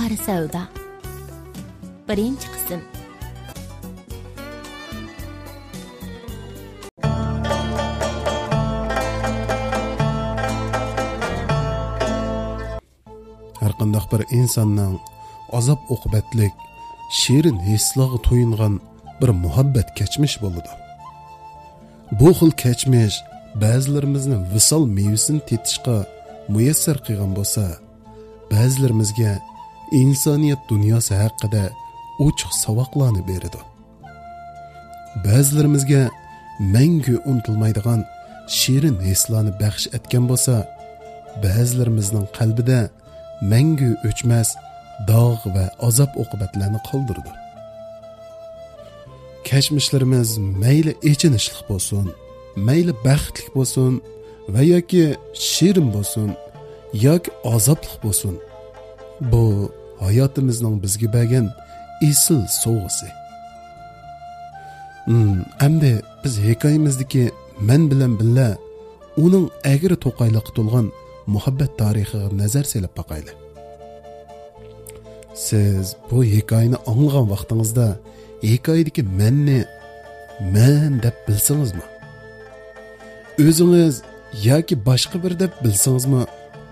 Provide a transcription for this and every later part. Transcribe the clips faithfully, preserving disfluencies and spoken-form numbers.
تەسەۋدا. بىرىنچى قىسىم. ھەرقانداق بىر ئىنساننىڭ ئازاب-ئوقۇبەتلىك، شېرىن ھېسلارغا تويۇنغان بىر مۇھەببەت كەچمىشى بولىدۇ. بۇ خىل كەچمىش بەزىلىرىمىزنى ۋىسال مېۋىسىنى تېتىشقا مۇيەسسەر قىلغان بولسا، بەزىلىرىمىزگە ئىنسانىيەت دۇنياسى ھەققىدە ئوچۇق ساۋاقلارنى بېرىدۇ. بەزىلىرىمىزگە مەڭگۈ ئۇنتۇلمايدىغان شېرىن ھېسلارنى بەخش ئەتكەن بولسا، بەزىلىرىمىزنىڭ قەلبىدە مەڭگۈ ئۆچمەس داغ ۋە ئازاب-ئوقۇبەتلەرنى قالدۇرىدۇ. كەچمىشلىرىمىز مەيلى ئېچىنىشلىق بولسۇن، مەيلى بەختلىك بولسۇن ۋە ياكى شېرىن بولسۇن، ياكى ئازابلىق بولسۇن، بۇ ھاياتىمىزنىڭ بىزگە بەرگەن ئېسىل سوۋغىسى. ھىم، ئەمدى بىز ھېكايىمىزدىكى مەن بىلەن بىللە ئۇنىڭ ئەگرى توقايلىققا تولغان مۇھەببەت تارىخىغا نەزەر سېلىپ باقايلى. سىز بۇ ھېكايىنى ئاڭلىغان ۋاقتىڭىزدا ھېكايىدىكى مەننى مەن دەپ بىلسىڭىزمۇ، ئۆزىڭىز ياكى باشقا بىر دەپ بىلسىڭىزمۇ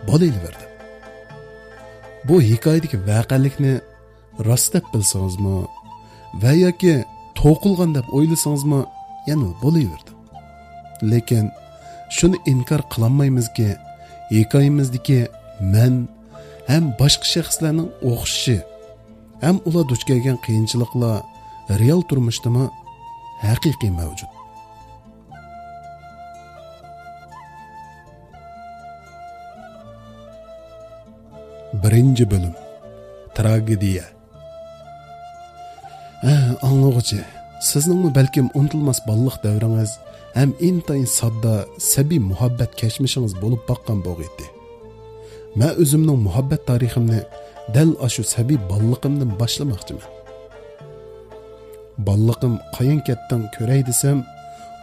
بولۇۋېرىدۇ. بۇ ھېكايىدىكى ۋەقەلىكنى راست دەپ بىلسىڭىزمۇ ۋە ياكى توقۇلغان دەپ ئويلىسىڭىزمۇ يەنە بولۇۋېرىدۇ. لېكىن شۇنى ئىنكار قىلالمايمىزكى، ھېكايىمىزدىكى مەن ھەم باشقا شەخسلەرنىڭ ئوخشىشى ھەم ئۇلار دۇچ كەلگەن قىيىنچىلىقلار رېئال تۇرمۇشتىمۇ ھەقىقىي مەۋجۇت. بىرىنچى بۆلۈم. تراگېدىيە. ھە، ئاڭلىغۇچى، سىزنىڭمۇ بەلكىم ئۇنتۇلماس بالىلىق دەۋرىڭىز ھەم ئىنتايىن ساددا، سەبىي مۇھەببەت كەچمىشىڭىز بولۇپ باققان بولغىيتتى. مەن ئۆزۈمنىڭ مۇھەببەت تارىخىمنى دەل ئاشۇ سەبىي بالىلىقىمدىن باشلىماقچىمەن. بالىلىقىم، قايان كەتتىڭ كۆرەي دېسەم،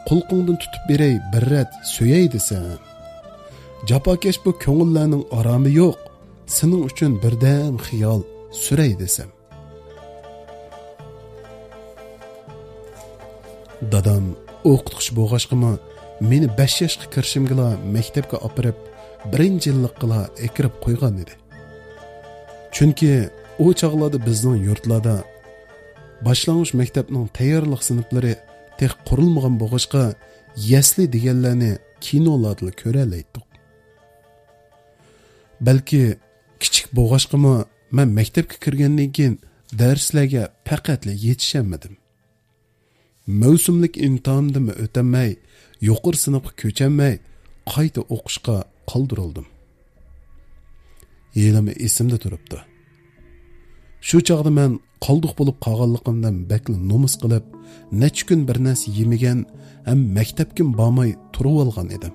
قۇلىقىڭدىن تۇتۇپ بېرەي بىر رەت سۆيەي دېسەم، جاپاكەش بۇ كۆڭۈللەرنىڭ ئارامى يوق، سېنىڭ ئۈچۈن بىردەم خىيال سۈرەي دېسەم. دادام ئوقۇتقۇچى بولغاچقىمۇ، مېنى بەش ياشقا كىرىشىمگىلا مەكتەپكە ئاپىرىپ، بىرىنچى يىللىققىلا ئەكىرىپ قويغان ئىدى. چۈنكى ئۇ چاغلاردا بىزنىڭ يۇرتلاردا باشلانغۇچ مەكتەپنىڭ تەييارلىق سىنىپلىرى تېخى قۇرۇلمىغان بولغاچقا، يەسلى دېگەنلەرنى كىنولاردىلا كۆرەلەيتتۇق. بەلكى كىچىك بولغاچقىمۇ، مەن مەكتەپكە كىرگەندىن كېيىن دەرسلەرگە پەقەتلا يېتىشەلمىدىم. مەۋسۇملۇق ئىمتىھاندىنمۇ ئۆتەلمەي، يۇقىرى سىنىپقا كۆچەلمەي، قايتا ئوقۇشقا قالدۇرۇلدۇم. ھېلىمۇ ئېسىمدە تۇرۇپتۇ. شۇ چاغدا مەن قالدۇق بولۇپ قالغانلىقىمدىن بەكلا نومۇس قىلىپ، نەچچە كۈن بىر نەرسە يېمىگەن ھەم مەكتەپكىمۇ بارماي تۇرۇۋالغان ئىدىم.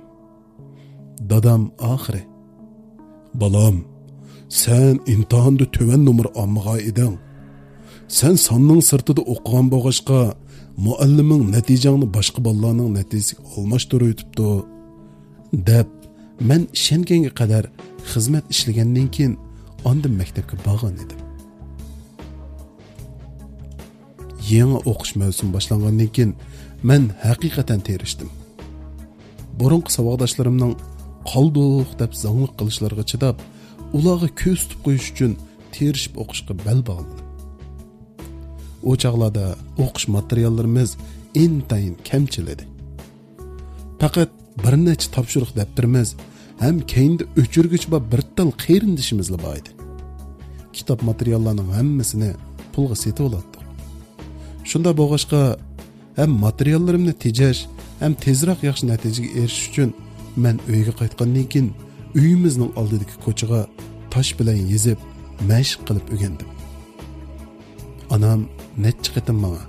دادام ئاخىرى، «بالام، سەن ئىمتىھاندا تۆۋەن نومۇر ئالمىغان ئىدىڭ. سەن ساننىڭ سىرتىدا ئوقۇغان بولغاچقا، مۇئەللىمىڭ نەتىجەڭنى باشقا بالىلارنىڭ نەتىجىسىگە ئالماشتۇرۇۋېتىپتۇ» دەپ، مەن ئىشەنگەنگە قەدەر خىزمەت ئىشلىگەندىن كېيىن ئاندىن مەكتەپكە بارغان ئىدىم. يېڭى ئوقۇش مەۋسۇمى باشلانغاندىن كېيىن مەن ھەقىقەتەن تىرىشتىم. بۇرۇنقى ساۋاقداشلىرىمنىڭ قالدۇق دەپ زاڭلىق قىلىشلىرىغا چىداپ، ئۇلارغا كۆز تۇتۇپ قويۇش ئۈچۈن تىرىشىپ ئوقۇشقا بەل باغلىدىم. ئۇ چاغلاردا ئوقۇش ماتېرىياللىرىمىز ئىنتايىن كەمچىل ئىدى. پەقەت بىر نەچچە تاپشۇرۇق دەپتىرىمىز ھەم كەينىدە ئۆچۈرگۈچى بار بىر تال قېرىندىشىمىزلا بار ئىدى. كىتاب ماتېرىياللارنىڭ ھەممىسىنى پۇلغا سېتىۋالاتتۇق. شۇنداق بولغاچقا، ھەم ماتېرىياللىرىمنى تېجەش، ھەم تېزرەك ياخشى نەتىجىگە ئېرىشىش ئۈچۈن مەن ئۆيگە قايتقاندىن كېيىن ئۆيىمىزنىڭ ئالدىدىكى كوچىغا تاش بىلەن يېزىپ، مەشىق قىلىپ ئۆگەندىم. ئانام نەچچە قېتىم ماڭا،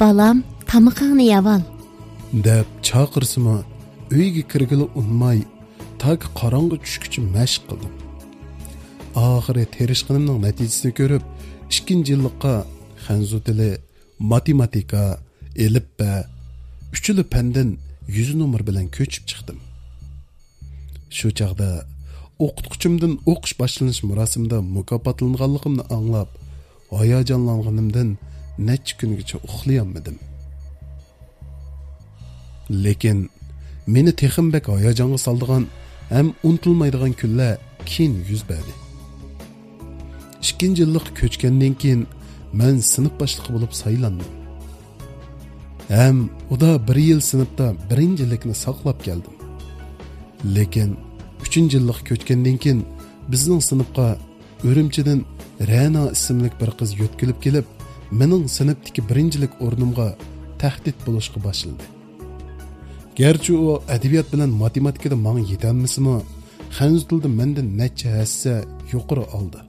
«بالام، تامىقىڭنى يەۋال» دەپ چاقىرسىمۇ، ئۆيگە كىرگىلى ئۇنىماي، تاكى قاراڭغۇ چۈشكىچە مەشىق قىلدىم. ئاخىرى تىرىشقىنىمنىڭ نەتىجىسىنى كۆرۈپ، ئىككىنچى يىللىققا خەنزۇ تىلى، ماتېماتىكا، ئېلىپبە، ئۈچىلا پەندىن يۈز نومۇر بىلەن كۆچۈپ چىقتىم. شۇ چاغدا ئوقۇتقۇچىمدىن ئوقۇش باشلىنىش مۇراسىمىدا مۇكاپاتلانغانلىقىمنى ئاڭلاپ، ھاياجانلانغىنىمدىن نەچچە كۈنگىچە ئۇخلىيالمىدىم. لېكىن مېنى تېخىمۇ بەك ھاياجانغا سالىدىغان ھەم ئۇنتۇلمايدىغان كۈنلەر كېيىن يۈز بەردى. ئىككىنچى يىللىققا كۆچكەندىن كېيىن مەن سىنىپ باشلىقى بولۇپ سايلاندىم. ھەم ئۇدا بىر يىل سىنىپتا بىرىنچىلىكنى ساقلاپ كەلدىم. لېكىن ئۈچىنچى يىللىققا كۆچكەندىن كېيىن بىزنىڭ سىنىپقا ئۈرۈمچىدىن رەنا ئىسىملىك بىر قىز يۆتكىلىپ كېلىپ، مېنىڭ سىنىپتىكى بىرىنچىلىك ئورنۇمغا تەھدىت بولۇشقا باشلىدى. گەرچە ئۇ ئەدەبىيات بىلەن ماتېماتىكىدا ماڭا يېتەلمىسىمۇ، خەنزۇ تىلىدا مەندىن نەچچە ھەسسە يۇقىرى ئالدى.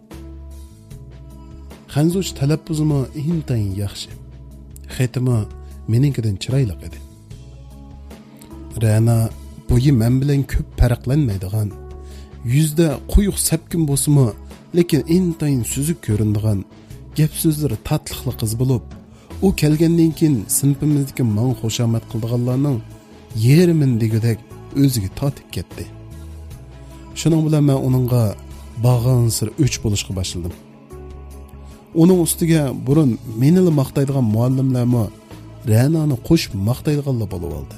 خەنزۇچە تەلەپپۇزىمۇ ئىنتايىن ياخشى. خېتىمۇ مېنىڭكىدىن چىرايلىق ئىدى. رەنا بويى مەن بىلەن كۆپ پەرقلەنمەيدىغان، يۈزىدە قويۇق سەپكۈن بولسىمۇ، لېكىن ئىنتايىن سۈزۈك كۆرۈنىدىغان، گەپ سۆزلىرى تاتلىقلا قىز بولۇپ، ئۇ كەلگەندىن كېيىن سىنىپىمىزدىكى ماڭا خۇشامەت قىلىدىغانلارنىڭ يېرىمىنى دېگۈدەك ئۆزىگە تارتىپ كەتتى. شۇنىڭ بىلەن مەن ئۇنىڭغا بارغانسېرى ئۆچ بولۇشقا باشلىدىم. ئۇنىڭ ئۈستىگە بۇرۇن مېنىلا ماختايدىغان مۇئەللىملەرمۇ رەنانى قوشۇپ ماختايدىغانلا بولۇۋالدى.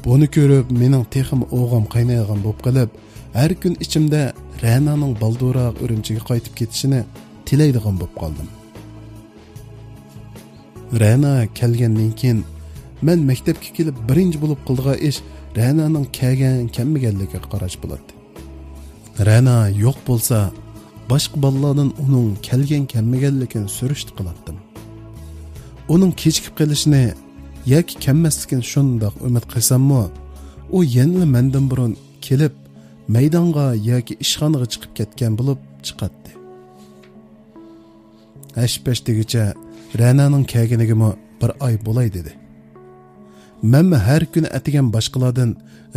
بۇنى كۆرۈپ، مېنىڭ تېخىمۇ ئوغام قاينايدىغان بولۇپ قېلىپ، ھەر كۈن ئىچىمدە رەنانىڭ بالدۇرراق ئۈرۈمچىگە قايتىپ كېتىشىنى تىلەيدىغان بولۇپ قالدىم. رەنا كەلگەندىن كېيىن، مەن مەكتەپكە كېلىپ بىرىنچى بولۇپ قىلىدىغان ئىش رەنانىڭ كەلگەن-كەلمىگەنلىكىگە قاراش بولاتتى. رەنا يوق بولسا، باشقا بالىلاردىن ئۇنىڭ كەلگەن-كەلمىگەنلىكىنى سۈرۈشتە قىلاتتىم. ئۇنىڭ كېچىكىپ قېلىشىنى ياكى كەلمەسلىكىنى شۇنداق ئۈمىد قىلساممۇ، ئۇ يەنىلا مەندىن بۇرۇن كېلىپ، مەيدانغا ياكى ئىشخانىغا چىقىپ كەتكەن بولۇپ چىقاتتى. ھەش-پەش دېگۈچە رەنانىڭ كەلگىنىگىمۇ بىر ئاي بولاي دېدى. مەنمۇ ھەر كۈنى ئەتىگەن باشقىلاردىن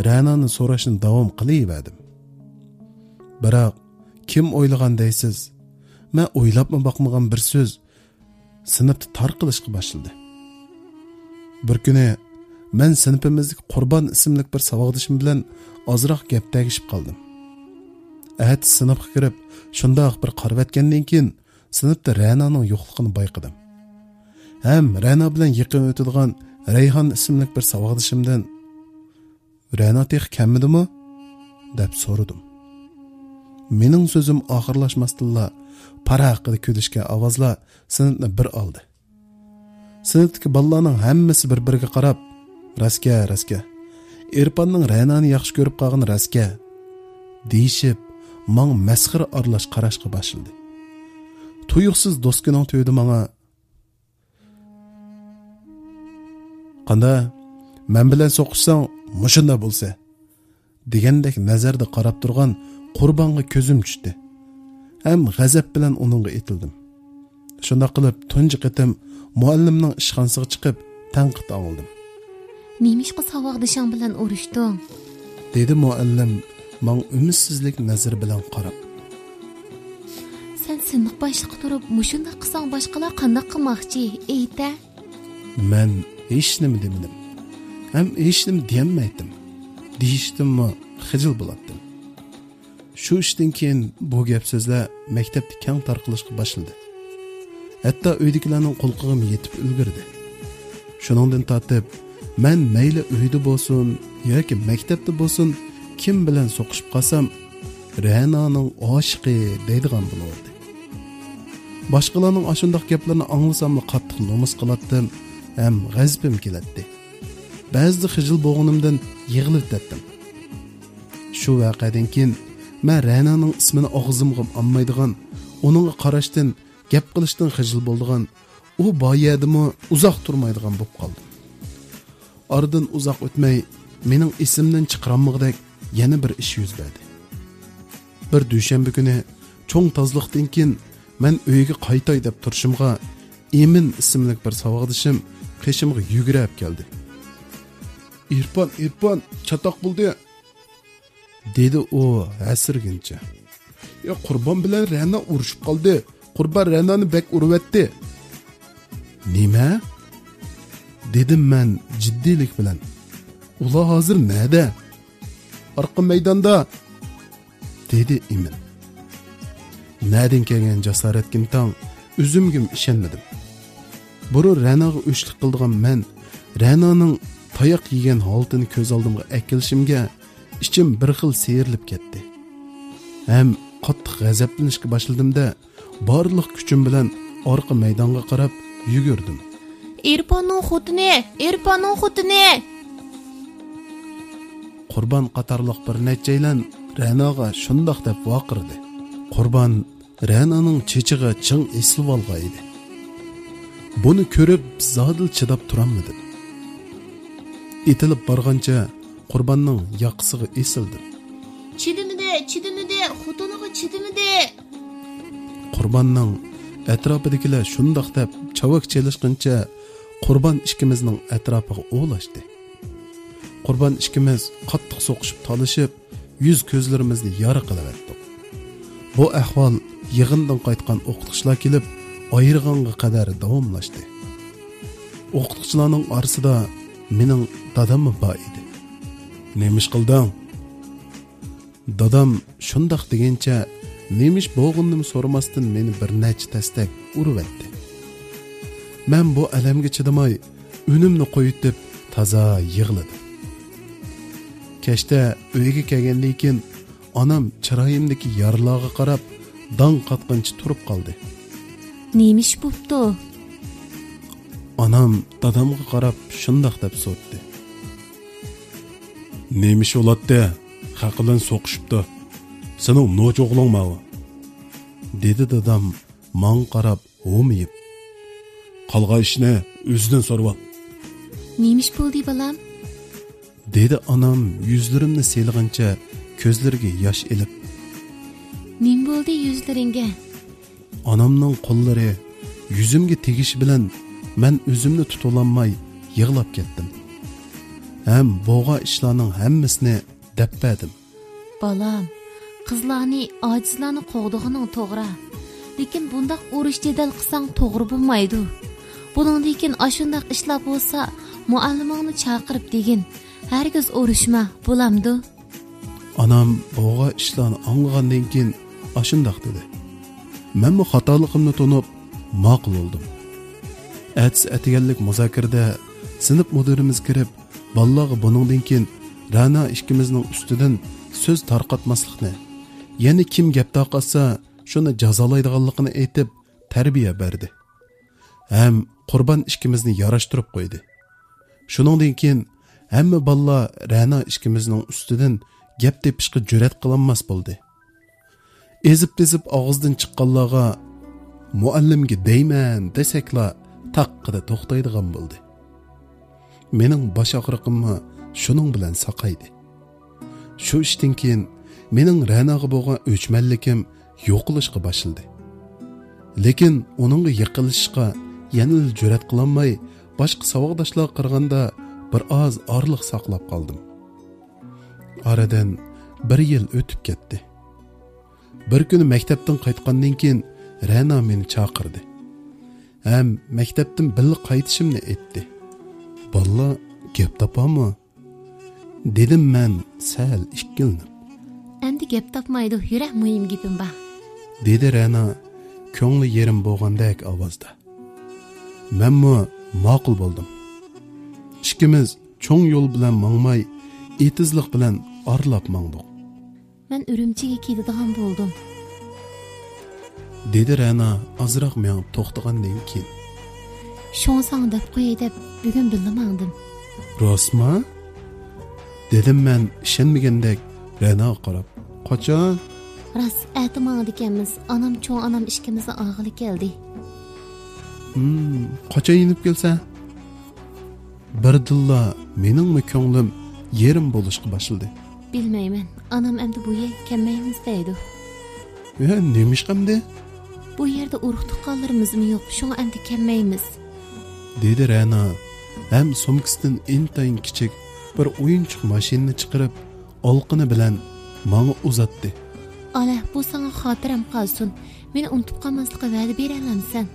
رەنانى سوراشنى داۋام قىلىۋەردىم. بىراق، كىم ئويلىغان دەيسىز؟ مەن ئويلاپمۇ باقمىغان بىر سۆز سىنىپتا تارقىلىشقا باشلىدى. بىر كۈنى مەن سىنىپىمىزدىكى قۇربان ئىسىملىك بىر ساۋاقدىشىم بىلەن ئازراق گەپ تەگىشىپ قالدىم. ئەتىسى سىنىپقا كىرىپ، شۇنداق بىر قارىۋەتكەندىن كېيىن، سىنىپتا رەنانىڭ يوقلۇقىنى بايقىدىم. ھەم رەنا بىلەن يېقىن ئۆتىدىغان رەيھان ئىسىملىك بىر ساۋاقدىشىمدىن، «رەنا تېخى كەلمىدىمۇ؟» دەپ سورىدىم. مېنىڭ سۆزۈم ئاخىرلاشماستىنلا، پاراققىدە كۈلۈشكەن ئاۋازلار سىنىپنى بىر ئالدى. سىنىپتىكى بالىلارنىڭ ھەممىسى بىر-بىرىگە قاراپ، «راستكەن، راستكەن. ئېرپاننىڭ رەنانى ياخشى كۆرۈپ قالغىنى راستكەن» دېيىشىپ، ماڭا مەسخىرە ئارىلاش قاراشقا باشلىدى. تۇيۇقسىز دوسكىنىڭ تۈۋىدە ماڭا، «قاندا، مەن بىلەن سوقۇشساڭ، مۇشۇنداق بولسا» دېگەندەك نەزەردە قاراپ تۇرغان قۇربانغا كۆزۈم چۈشتى. ھەم غەزەپ بىلەن ئۇنىڭغا ئېتىلدىم. شۇنداق قىلىپ، تۇنجى قېتىم مۇئەللىمنىڭ ئىشخانىسىغا چىقىپ، تەنقىد ئاڭلىدىم. «نېمىشقا ساۋاقدىشىڭ بىلەن ئۇرۇشتۇڭ؟» دېدى مۇئەللىم ماڭا ئۈمىدسىزلىك نەزىرى بىلەن قاراپ. «سەن سىنىپ باشلىقى تۇرۇپ، مۇشۇنداق قىلساڭ، باشقىلار قانداق قىلماقچى؟ ئېيتە!» مەن ھېچنېمە دېمىدىم. ھەم ھېچنېمە دېيەلمەيتتىم. دېيىشتىنمۇ خىجىل بولاتتىم. شۇ ئىشتىن كېيىن بۇ گەپ سۆزلەر مەكتەپتە كەڭ تارقىلىشقا باشلىدى. ھەتتا ئۆيدىكىلەرنىڭ قۇلىقىغىمۇ يېتىپ ئۈلگۈردى. شۇنىڭدىن تارتىپ، مەن مەيلى ئۆيدە بولسۇن ياكى مەكتەپتە بولسۇن، كىم بىلەن سوقۇشۇپ قالسام، «رەنانىڭ ئاشىقى» دەيدىغان بولۇۋالدى. باشقىلارنىڭ ئاشۇنداق گەپلىرىنى ئاڭلىساملا قاتتىق نومۇس قىلاتتىم ھەم غەزىپىم كېلەتتى. بەزىدە خىجىل بولغىنىمدىن يىغلىۋېتەتتىم. شۇ ۋەقەدىن كېيىن مەن رەنانىڭ ئىسمىنى ئاغزىمغا ئالمايدىغان، ئۇنىڭغا قاراشتىن، گەپ قىلىشتىن خىجىل بولىدىغان، ئۇ بار يەردىمۇ ئۇزاق تۇرمايدىغان بولۇپ قالدىم. ئارىدىن ئۇزاق ئۆتمەي، مېنىڭ ئېسىمدىن چىقىرالمىغۇدەك يەنە بىر ئىش يۈز بەردى. بىر دۈشەنبە كۈنى چوڭ تازىلىقتىن كېيىن مەن ئۆيگە قايتاي دەپ تۇرۇشۇمغا، ئىمىن ئىسىملىك بىر ساۋاقدىشىم قېشىمغا يۈگۈرۈپ كەلدى. «ئېرپان، ئېرپان، چاتاق بولدى!» دېدى ئۇ ھەسىرىگىنچە. «يا، قۇربان بىلەن رەنا ئۇرۇشۇپ قالدى. قۇربان رەنانى بەك ئۇرۇۋەتتى.» «نېمە؟» دېدىم مەن جىددىيلىك بىلەن. «ئۇلار ھازىر نەدە؟» «ئارقا مەيداندا.» دېدى ئىمىن. نەدىن كەلگەن جاسارەتكىنتاڭ، ئۆزۈمگىمۇ ئىشەنمىدىم. بۇرۇن رەناغا ئۆچلۈك قىلىدىغان مەن رەنانىڭ تاياق يېگەن ھالىتىنى كۆز ئالدىمغا ئەكېلىشىمگە ئىچىم بىر خىل سىيرىلىپ كەتتى. ھەم قاتتىق غەزەپلىنىشكە باشلىدىم-دە، بارلىق كۈچۈم بىلەن ئارقا مەيدانغا قاراپ يۈگۈردۈم. «ئېرپاننىڭ خوتۇنى! ئېرپاننىڭ خوتۇنى!» قۇربان قاتارلىق بىر نەچچەيلەن رەناغا شۇنداق دەپ ۋارقىرىدى. قۇربان رەنانىڭ چېچىغا چىڭ ئېسىلىۋالغان ئىدى. بۇنى كۆرۈپ زادىلا چىداپ تۇرالمىدىم. ئېتىلىپ بارغانچە قۇرباننىڭ ياقىسىغا ئېسىلدىم. «چىدىمىدى، چىدىمىدى، خوتۇنىغا چىدىمىدى!» قۇرباننىڭ ئەتراپىدىكىلەر شۇنداق دەپ چاۋاك چېلىشقىنىچە قۇربان ئىككىمىزنىڭ ئەتراپىغا ئولاشتى. قۇربان ئىككىمىز قاتتىق سوقۇشۇپ تالىشىپ، يۈز كۆزلىرىمىزنى يارا قىلىۋەتتۇق. بۇ ئەھۋال يىغىندىن قايتقان ئوقۇتقۇچىلار كېلىپ ئايرىغانغا قەدەر داۋاملاشتى. ئوقۇتقۇچىلارنىڭ ئارىسىدا مېنىڭ داداممۇ بار ئىدى. «نېمە ئىش قىلدىڭ؟» دادام شۇنداق دېگەنچە نېمە ئىش بولغىنىنىمۇ سورىماستىن مېنى بىر نەچچە تەستەك ئۇرۇۋەتتى. مەن بۇ ئەلەمگە چىدىماي ئۈنۈمنى قويۇۋېتىپ تازا يىغلىدىم. كەچتە ئۆيگە كەلگەندىن كېيىن ئانام چىرايىمدىكى يارىلارغا قاراپ داڭ قاتقىنىچە تۇرۇپ قالدى. «نېمە ئىش بوپتۇ؟» ئانام دادامغا قاراپ شۇنداق دەپ سورىدى. «نېمە ئىش بولاتتى؟ خەق بىلەن سوقۇشۇپتۇ. سېنىڭ نوچى ئوغلۇڭ ماۋۇ.» دېدى دادام ماڭا قاراپ ھومىيىپ. «قالغان ئىشنى ئۆزىدىن سورىۋال.» «نېمە ئىش بولدى، بالام؟» دېدى ئانام يۈزلىرىمنى سىيلىغىنىچە كۆزلىرىگە ياش ئېلىپ. «نېمە بولدى يۈزلىرىڭگە؟» ئانامنىڭ قوللىرى يۈزۈمگە تېگىشى بىلەن مەن ئۆزۈمنى تۇتۇۋالالماي يىغلاپ كەتتىم. ھەم بولغان ئىشلارنىڭ ھەممىسىنى دەپ بەردىم. «بالام، قىزلارنى، ئاجىزلارنى قوغدىغىنىڭ توغرا. لېكىن بۇنداق ئۇرۇش جېدەل قىلساڭ توغرا بولمايدۇ. بۇنىڭدىن كېيىن ئاشۇنداق ئىشلار بولسا، مۇئەللىمىڭنى چاقىرىپ دېگىن. ھەرگىز ئۇرۇشما، بولامدۇ؟» ئانام بولغان ئىشلارنى ئاڭلىغاندىن كېيىن ئاشۇنداق دېدى. مەنمۇ خاتالىقىمنى تونۇپ، ماقۇل بولدۇم. ئەتىسى ئەتىگەنلىك مۇزاكىرىدە سىنىپ مۇدىرىمىز كىرىپ، بالىلارغا بۇنىڭدىن كېيىن رەنا ئىككىمىزنىڭ ئۈستىدىن سۆز تارقاتماسلىقنى، يەنە كىم گەپ تارقاتسا، شۇنى جازالايدىغانلىقىنى ئېيتىپ، تەربىيە بەردى. ھەم قۇربان ئىككىمىزنى ياراشتۇرۇپ قويدى. شۇنىڭدىن كېيىن ھەممە بالىلار رەنا ئىككىمىزنىڭ ئۈستىدىن گەپ تېپىشقا جۈرئەت قىلالماس بولدى. ئېزىپ-تېزىپ ئاغزىدىن چىققانلارغا مۇئەللىمگە دەيمەن دېسەكلا تاققىدە توختايدىغان بولدى. مېنىڭ باش ئاغرىقىممۇ شۇنىڭ بىلەن ساقايدى. شۇ ئىشتىن كېيىن مېنىڭ رەناغا بولغان ئۆچمەنلىكىم يوقىلىشقا باشلىدى. لېكىن ئۇنىڭغا يېقىنلىشىشقا يەنىلا جۈرئەت قىلالماي، باشقا ساۋاقداشلارغا قارىغاندا بىر ئاز ئارىلىق ساقلاپ قالدىم. ئارىدىن بىر يىل ئۆتۈپ كەتتى. بىر كۈنى مەكتەپتىن قايتقاندىن كېيىن رەنا مېنى چاقىردى. ھەم مەكتەپتىن بىللە قايتىشىمنى ئېيتتى. بالىلار گەپ تاپامۇ؟ دېدىم مەن سەل ئىككىلىنىپ. ئەمدى گەپ تاپمايدۇ، يۈرە، مۇھىم گېپىم بار. دېدى رەنا كۆڭلى يېرىم بولغاندەك ئاۋازدا. مەنمۇ ماقۇل بولدۇم. ئىككىمىز چوڭ يول بىلەن ماڭماي، ئېتىزلىق بىلەن ئارىلاپ ماڭدۇق. مەن ئۈرۈمچىگە كېتىدىغان بولدۇم. دېدى رەنا ئازراق مېڭىپ توختىغاندىن كېيىن. شۇڭا ساڭا دەپ قوياي دەپ بۈگۈن بىللە ماڭدىم. راستما؟ دېدىم مەن ئىشەنمىگەندەك رەناغا قاراپ. قاچان؟ راست، ئەتە ماڭىدىكەنمىز. ئانام، چوڭ ئانام ئىككىمىزنى ئالغىلى كەلدى. ھىم، قاچان يېنىپ كەلسە؟ بىردىنلا مېنىڭمۇ كۆڭلۈم يېرىم بولۇشقا باشلىدى. بىلمەيمەن، ئانام ئەمدى بۇ يەرگە كەلمەيمىز دەيدۇ. ھە، نېمىشقا ئەمدى؟ بۇ يەردە ئۇرۇق تۇغقانلىرىمىزمۇ يوق، شۇڭا ئەمدى كەلمەيمىز. دېدى رەنا ھەم سومكىسىدىن ئىنتايىن كىچىك بىر ئويۇنچۇق ماشىنىنى چىقىرىپ، ئالىقىنى بىلەن ماڭا ئۇزاتتى. ئالە، بۇ ساڭا خاتىرەم قالسۇن. مېنى ئۇنتۇپ قالماسلىققا ۋەدە بېرەلەمسەن؟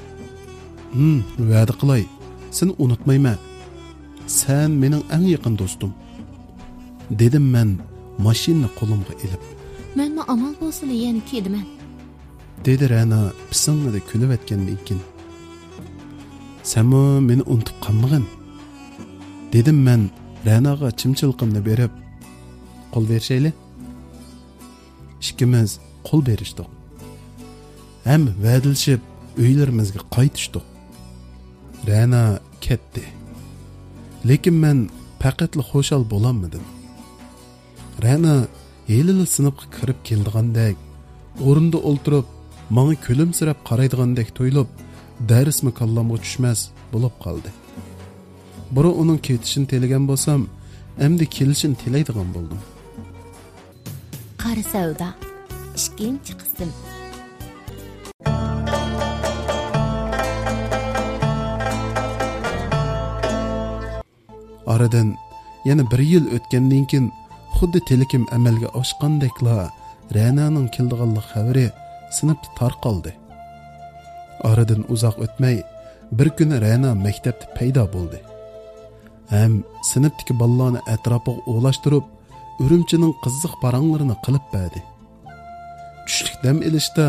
ھىم، ۋەدە قىلاي. سېنى ئۇنتۇمايمەن. سەن مېنىڭ ئەڭ يېقىن دوستۇم. دېدىم مەن ماشىنىنى قولۇمغا ئېلىپ. مەنمۇ ئامال بولسىلا يەنە كېلىمەن. دېدى رەنا پىسىڭڭىدە كۈلۈۋەتكەندىن كېيىن. سەنمۇ مېنى ئۇنتۇپ قالمىغىن، دېدىم مەن رەناغا چىمچىلىقىمنى بېرىپ. قول بېرىشەيلى. ئىككىمىز قول بېرىشتۇق ھەم ۋەدىلىشىپ ئۆيلىرىمىزگە قايتىشتۇق. رەنا كەتتى. لېكىن مەن پەقەتلا خۇشال بولالمىدىم. رەنا ھېلىلا سىنىپقا كىرىپ كېلىدىغاندەك، ئورنىدا ئولتۇرۇپ، ماڭا كۈلۈمسىرەپ قارايدىغاندەك تۇيۇلۇپ، دەرسمۇ كاللامغا چۈشمەس بولۇپ قالدى. بۇرۇن ئۇنىڭ كېتىشىنى تىلىگەن بولسام، ئەمدى كېلىشىنى تىلەيدىغان بولدۇم. قارا سەۋدا، ئىككىنچى قىسىم. ئارىدىن يەنە بىر يىل ئۆتكەندىن كېيىن، خۇددى تىلىكىم ئەمەلگە ئاشقاندەكلا، رەنانىڭ كېلىدىغانلىق خەۋىرى سىنىپتا تارقالدى. ئارىدىن ئۇزاق ئۆتمەي، بىر كۈنى رەنا مەكتەپتە پەيدا بولدى ھەم سىنىپتىكى بالىلارنى ئەتراپىغا ئولاشتۇرۇپ، ئۈرۈمچىنىڭ قىزىق پاراڭلىرىنى قىلىپ بەردى. چۈشلۈك دەم ئېلىشتا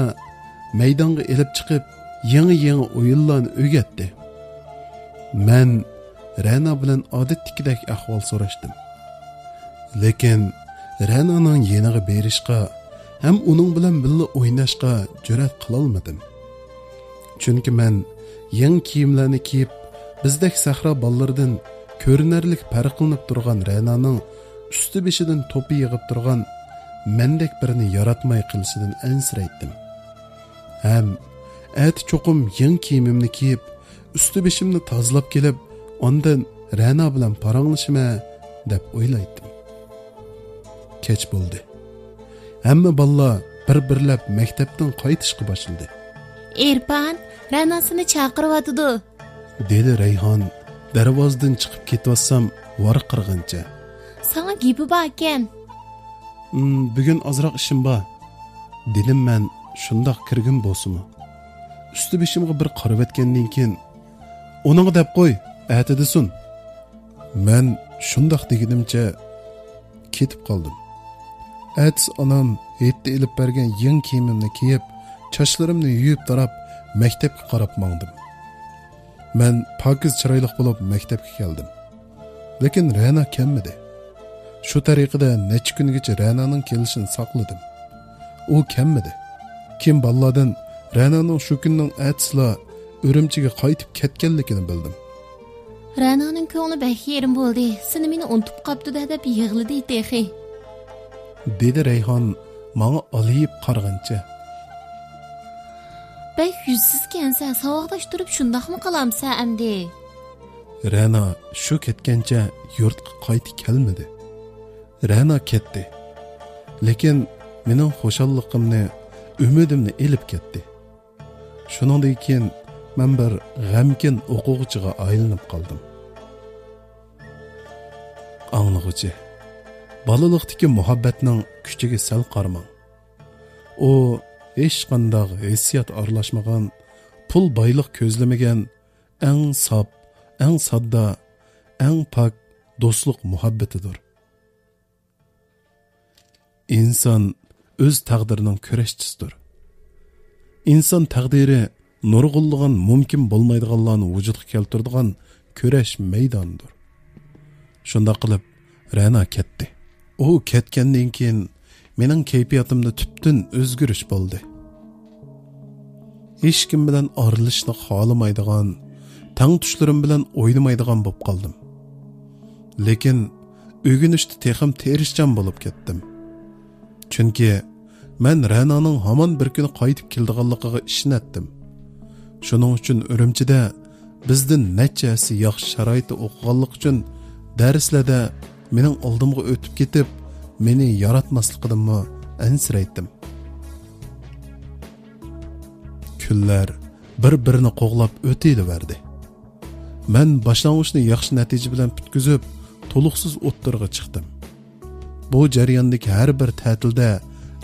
مەيدانغا ئېلىپ چىقىپ، يېڭى-يېڭى ئويۇنلارنى ئۆگەتتى. مەن رەنا بىلەن ئادەتتىكىدەك ئەھۋال سوراشتىم. لېكىن رەنانىڭ يېنىغا بېرىشقا ھەم ئۇنىڭ بىلەن بىللە ئويناشقا جۈرئەت قىلالمىدىم. چۈنكى مەن يېڭى كىيىملەرنى كىيىپ، بىزدەك سەھرا بالىلىرىدىن كۆرۈنەرلىك پەرقلىنىپ تۇرغان رەنانىڭ ئۈستى بېشىدىن توپا يېغىپ تۇرغان مەندەك بىرىنى ياراتماي قېلىشىدىن ئەنسىرەيتتىم. ھەم ئەتە چوقۇم يېڭى كىيىمىمنى كىيىپ، ئۈستى بېشىمنى تازىلاپ كېلىپ، ئاندىن رەنا بىلەن پاراڭلىشىمەن، دەپ ئويلايتتىم. كەچ بولدى. ھەممە بالىلار بىر-بىرلەپ مەكتەپتىن قايتىشقا باشلىدى. ئېرپان، رەنا سېنى چاقىرىۋاتىدۇ، دېدى رەيھان دەرۋازىدىن چىقىپ كېتىۋاتسام ۋارقىرىغىنىچە. ساڭا گېپى باركەن. «ھىم، بۈگۈن ئازراق ئىشىم بار»، دېدىم مەن شۇنداق كىرگۈم بولسىمۇ. ئۈستى بېشىمغا بىر قارىۋەتكەندىن كېيىن، «ئۇنىڭغا دەپ قوي، ئەتە دېسۇن.» مەن شۇنداق دېگىنىمچە كېتىپ قالدىم. ئەتىسى ئانام ھېيتتا ئېلىپ بەرگەن يېڭى كىيىمىمنى كىيىپ، چاچلىرىمنى يۇيۇپ تاراپ، مەكتەپكە قاراپ ماڭدىم. مەن پاكىز چىرايلىق بولۇپ مەكتەپكە كەلدىم. لېكىن رەنا كەلمىدى. شۇ تەرىقىدە نەچچە كۈنگىچە رەنانىڭ كېلىشىنى ساقلىدىم. ئۇ كەلمىدى. كېيىن بالىلاردىن رەنانىڭ شۇ كۈننىڭ ئەتىسىلا ئۈرۈمچىگە قايتىپ كەتكەنلىكىنى بىلدىم. رەنانىڭ كۆڭلى بەك يېرىم بولدى، سېنى مېنى ئۇنتۇپ قاپتۇ-دە دەپ يىغلىدى تېخى. دېدى رەيھان ماڭا ئالىيىپ قارىغىنىچە. بەك يۈزسىزكەنسەن، ساۋاقداش تۇرۇپ شۇنداقمۇ قىلامسەن ئەمدى؟ رەنا شۇ كەتكەنچە يۇرتقا قايتا كەلمىدى. رەنا كەتتى. لېكىن مېنىڭ خۇشاللىقىمنى، ئۈمىدىمنى ئېلىپ كەتتى. شۇنىڭدىن كېيىن مەن بىر غەمكىن ئوقۇغۇچىغا ئايلىنىپ قالدىم. ئاڭلىغۇچى، بالىلىقتىكى مۇھەببەتنىڭ كۈچىگە سەل قارىماڭ. ئۇ ھېچقانداق ھېسسىيات ئارىلاشمىغان، پۇل بايلىق كۆزلىمىگەن، ئەڭ ساپ، ئەڭ ساددا، ئەڭ پاك دوستلۇق مۇھەببىتىدۇر. ئىنسان ئۆز تەقدىرىنىڭ كۈرەشچىسىدۇر. ئىنسان تەقدىرى نۇرغۇنلىغان مۇمكىن بولمايدىغانلارنى ۋۇجۇدقا كەلتۈرىدىغان كۈرەش مەيدانىدۇر. شۇنداق قىلىپ، رەنا كەتتى. ئۇ كەتكەندىن كېيىن مېنىڭ كەيپىياتىمدا تۈپتىن ئۆزگىرىش بولدى. ھېچكىم بىلەن ئارىلىشىشنى خالىمايدىغان، تەڭتۇشلىرىم بىلەن ئوينىمايدىغان بولۇپ قالدىم. لېكىن ئۆگىنىشتە تېخىمۇ تىرىشچان بولۇپ كەتتىم. چۈنكى مەن رەنانىڭ ھامان بىر كۈنى قايتىپ كېلىدىغانلىقىغا ئىشىنەتتىم. شۇنىڭ ئۈچۈن ئۈرۈمچىدە بىزدىن نەچچە ھەسسە ياخشى شارائىتتا ئوقۇغانلىقى ئۈچۈن دەرسلەردە مېنىڭ ئالدىمغا ئۆتۈپ كېتىپ، مېنى ياراتماسلىقىدىنمۇ ئەنسىرەيتتىم. كۈنلەر بىر-بىرىنى قوغلاپ ئۆتۈۋېرىدۇ. مەن باشلانغۇچنى ياخشى نەتىجە بىلەن پۈتكۈزۈپ، تولۇقسىز ئوتتۇرىغا چىقتىم. بۇ جەرياندىكى ھەر بىر تەتىلدە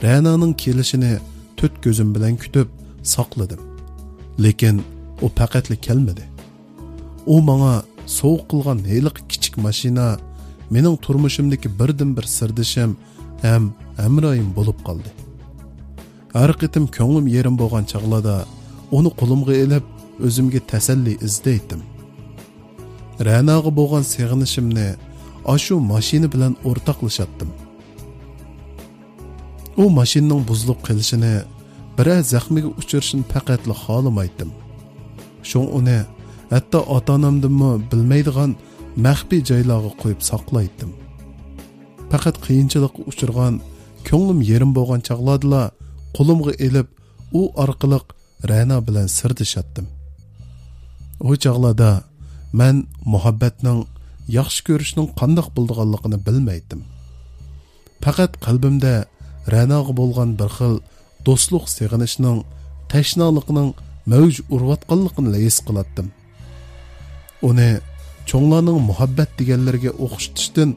رەنانىڭ كېلىشىنى تۆت كۆزۈم بىلەن كۈتۈپ ساقلىدىم. لېكىن ئۇ پەقەتلا كەلمىدى. ئۇ ماڭا سوۋغا قىلغان ھېلىقى كىچىك ماشىنا مېنىڭ تۇرمۇشۇمدىكى بىردىنبىر سىردىشىم ھەم ھەمراھىم بولۇپ قالدى. ھەر قېتىم كۆڭلۈم يېرىم بولغان چاغلاردا ئۇنى قولۇمغا ئېلىپ، ئۆزۈمگە تەسەللى ئىزدەيتتىم. رەناغا بولغان سېغىنىشىمنى ئاشۇ ماشىنا بىلەن ئورتاقلىشاتتىم. ئۇ ماشىنىنىڭ بۇزۇلۇپ قېلىشىنى، بىرەر زەخمىگە ئۇچرىشىنى پەقەتلا خالىمايتتىم. شۇڭا ئۇنى ھەتتا ئاتا-ئانامدىنمۇ بىلمەيدىغان مەخپىي جايلارغا قويۇپ ساقلايتتىم. پەقەت قىيىنچىلىققا ئۇچرىغان، كۆڭلۈم يېرىم بولغان چاغلاردىلا قولۇمغا ئېلىپ، ئۇ ئارقىلىق رەنا بىلەن سىردىشاتتىم. ئۇ چاغلاردا مەن مۇھەببەتنىڭ، ياخشى كۆرۈشنىڭ قانداق بولىدىغانلىقىنى بىلمەيتتىم. پەقەت قەلبىمدە رەناغا بولغان بىر خىل دوستلۇق سېغىنىشنىڭ، تەشنالىقنىڭ مەۋج ئۇرۇۋاتقانلىقىنىلا ھېس قىلاتتىم. ئۇنى چوڭلارنىڭ مۇھەببەت دېگەنلىرىگە ئوخشىتىشتىن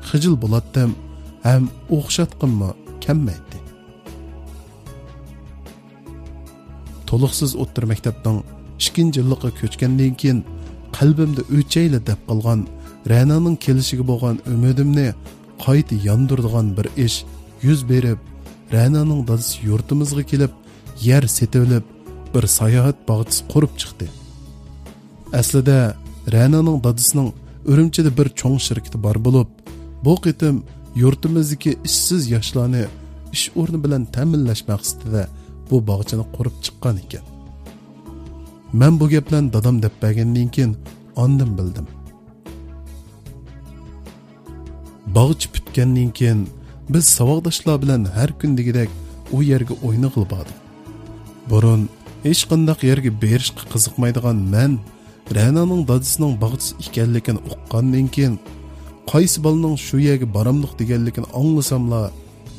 خىجىل بولاتتىم ھەم ئوخشاتقۇممۇ كەلمەيتتى. تولۇقسىز ئوتتۇرا مەكتەپنىڭ ئىككىنچى يىللىقىغا كۆچكەندىن كېيىن، قەلبىمدە ئۆچەيلا دەپ قالغان رەنانىڭ كېلىشىگە بولغان ئۈمىدىمنى قايتا ياندۇرىدىغان بىر ئىش يۈز بېرىپ، رەنانىڭ دادىسى يۇرتىمىزغا كېلىپ، يەر سېتىۋېلىپ، بىر ساياھەت باغچىسى قۇرۇپ چىقتى. ئەسلىدە رەنانىڭ دادىسىنىڭ ئۈرۈمچىدە بىر چوڭ شىركىتى بار بولۇپ، بۇ قېتىم يۇرتىمىزدىكى ئىشسىز ياشلارنى ئىش ئورنى بىلەن تەمىنلەش مەقسىتىدە بۇ باغچىنى قۇرۇپ چىققان ئىكەن. مەن بۇ گەپلەرنى دادام دەپ بەرگەندىن كېيىن ئاندىن بىلدىم. باغچە پۈتكەندىن كېيىن، بىز ساۋاقداشلار بىلەن ھەر كۈن دېگۈدەك ئۇ يەرگە ئوينىغىلى باردۇق. بۇرۇن ھېچقانداق يەرگە بېرىشقا قىزىقمايدىغان مەن رەنانىڭ دادىسىنىڭ باغچىسى ئىكەنلىكىنى ئۇققاندىن كېيىن، قايسى بالىنىڭ شۇ يەرگە بارامدۇق دېگەنلىكىنى ئاڭلىساملا،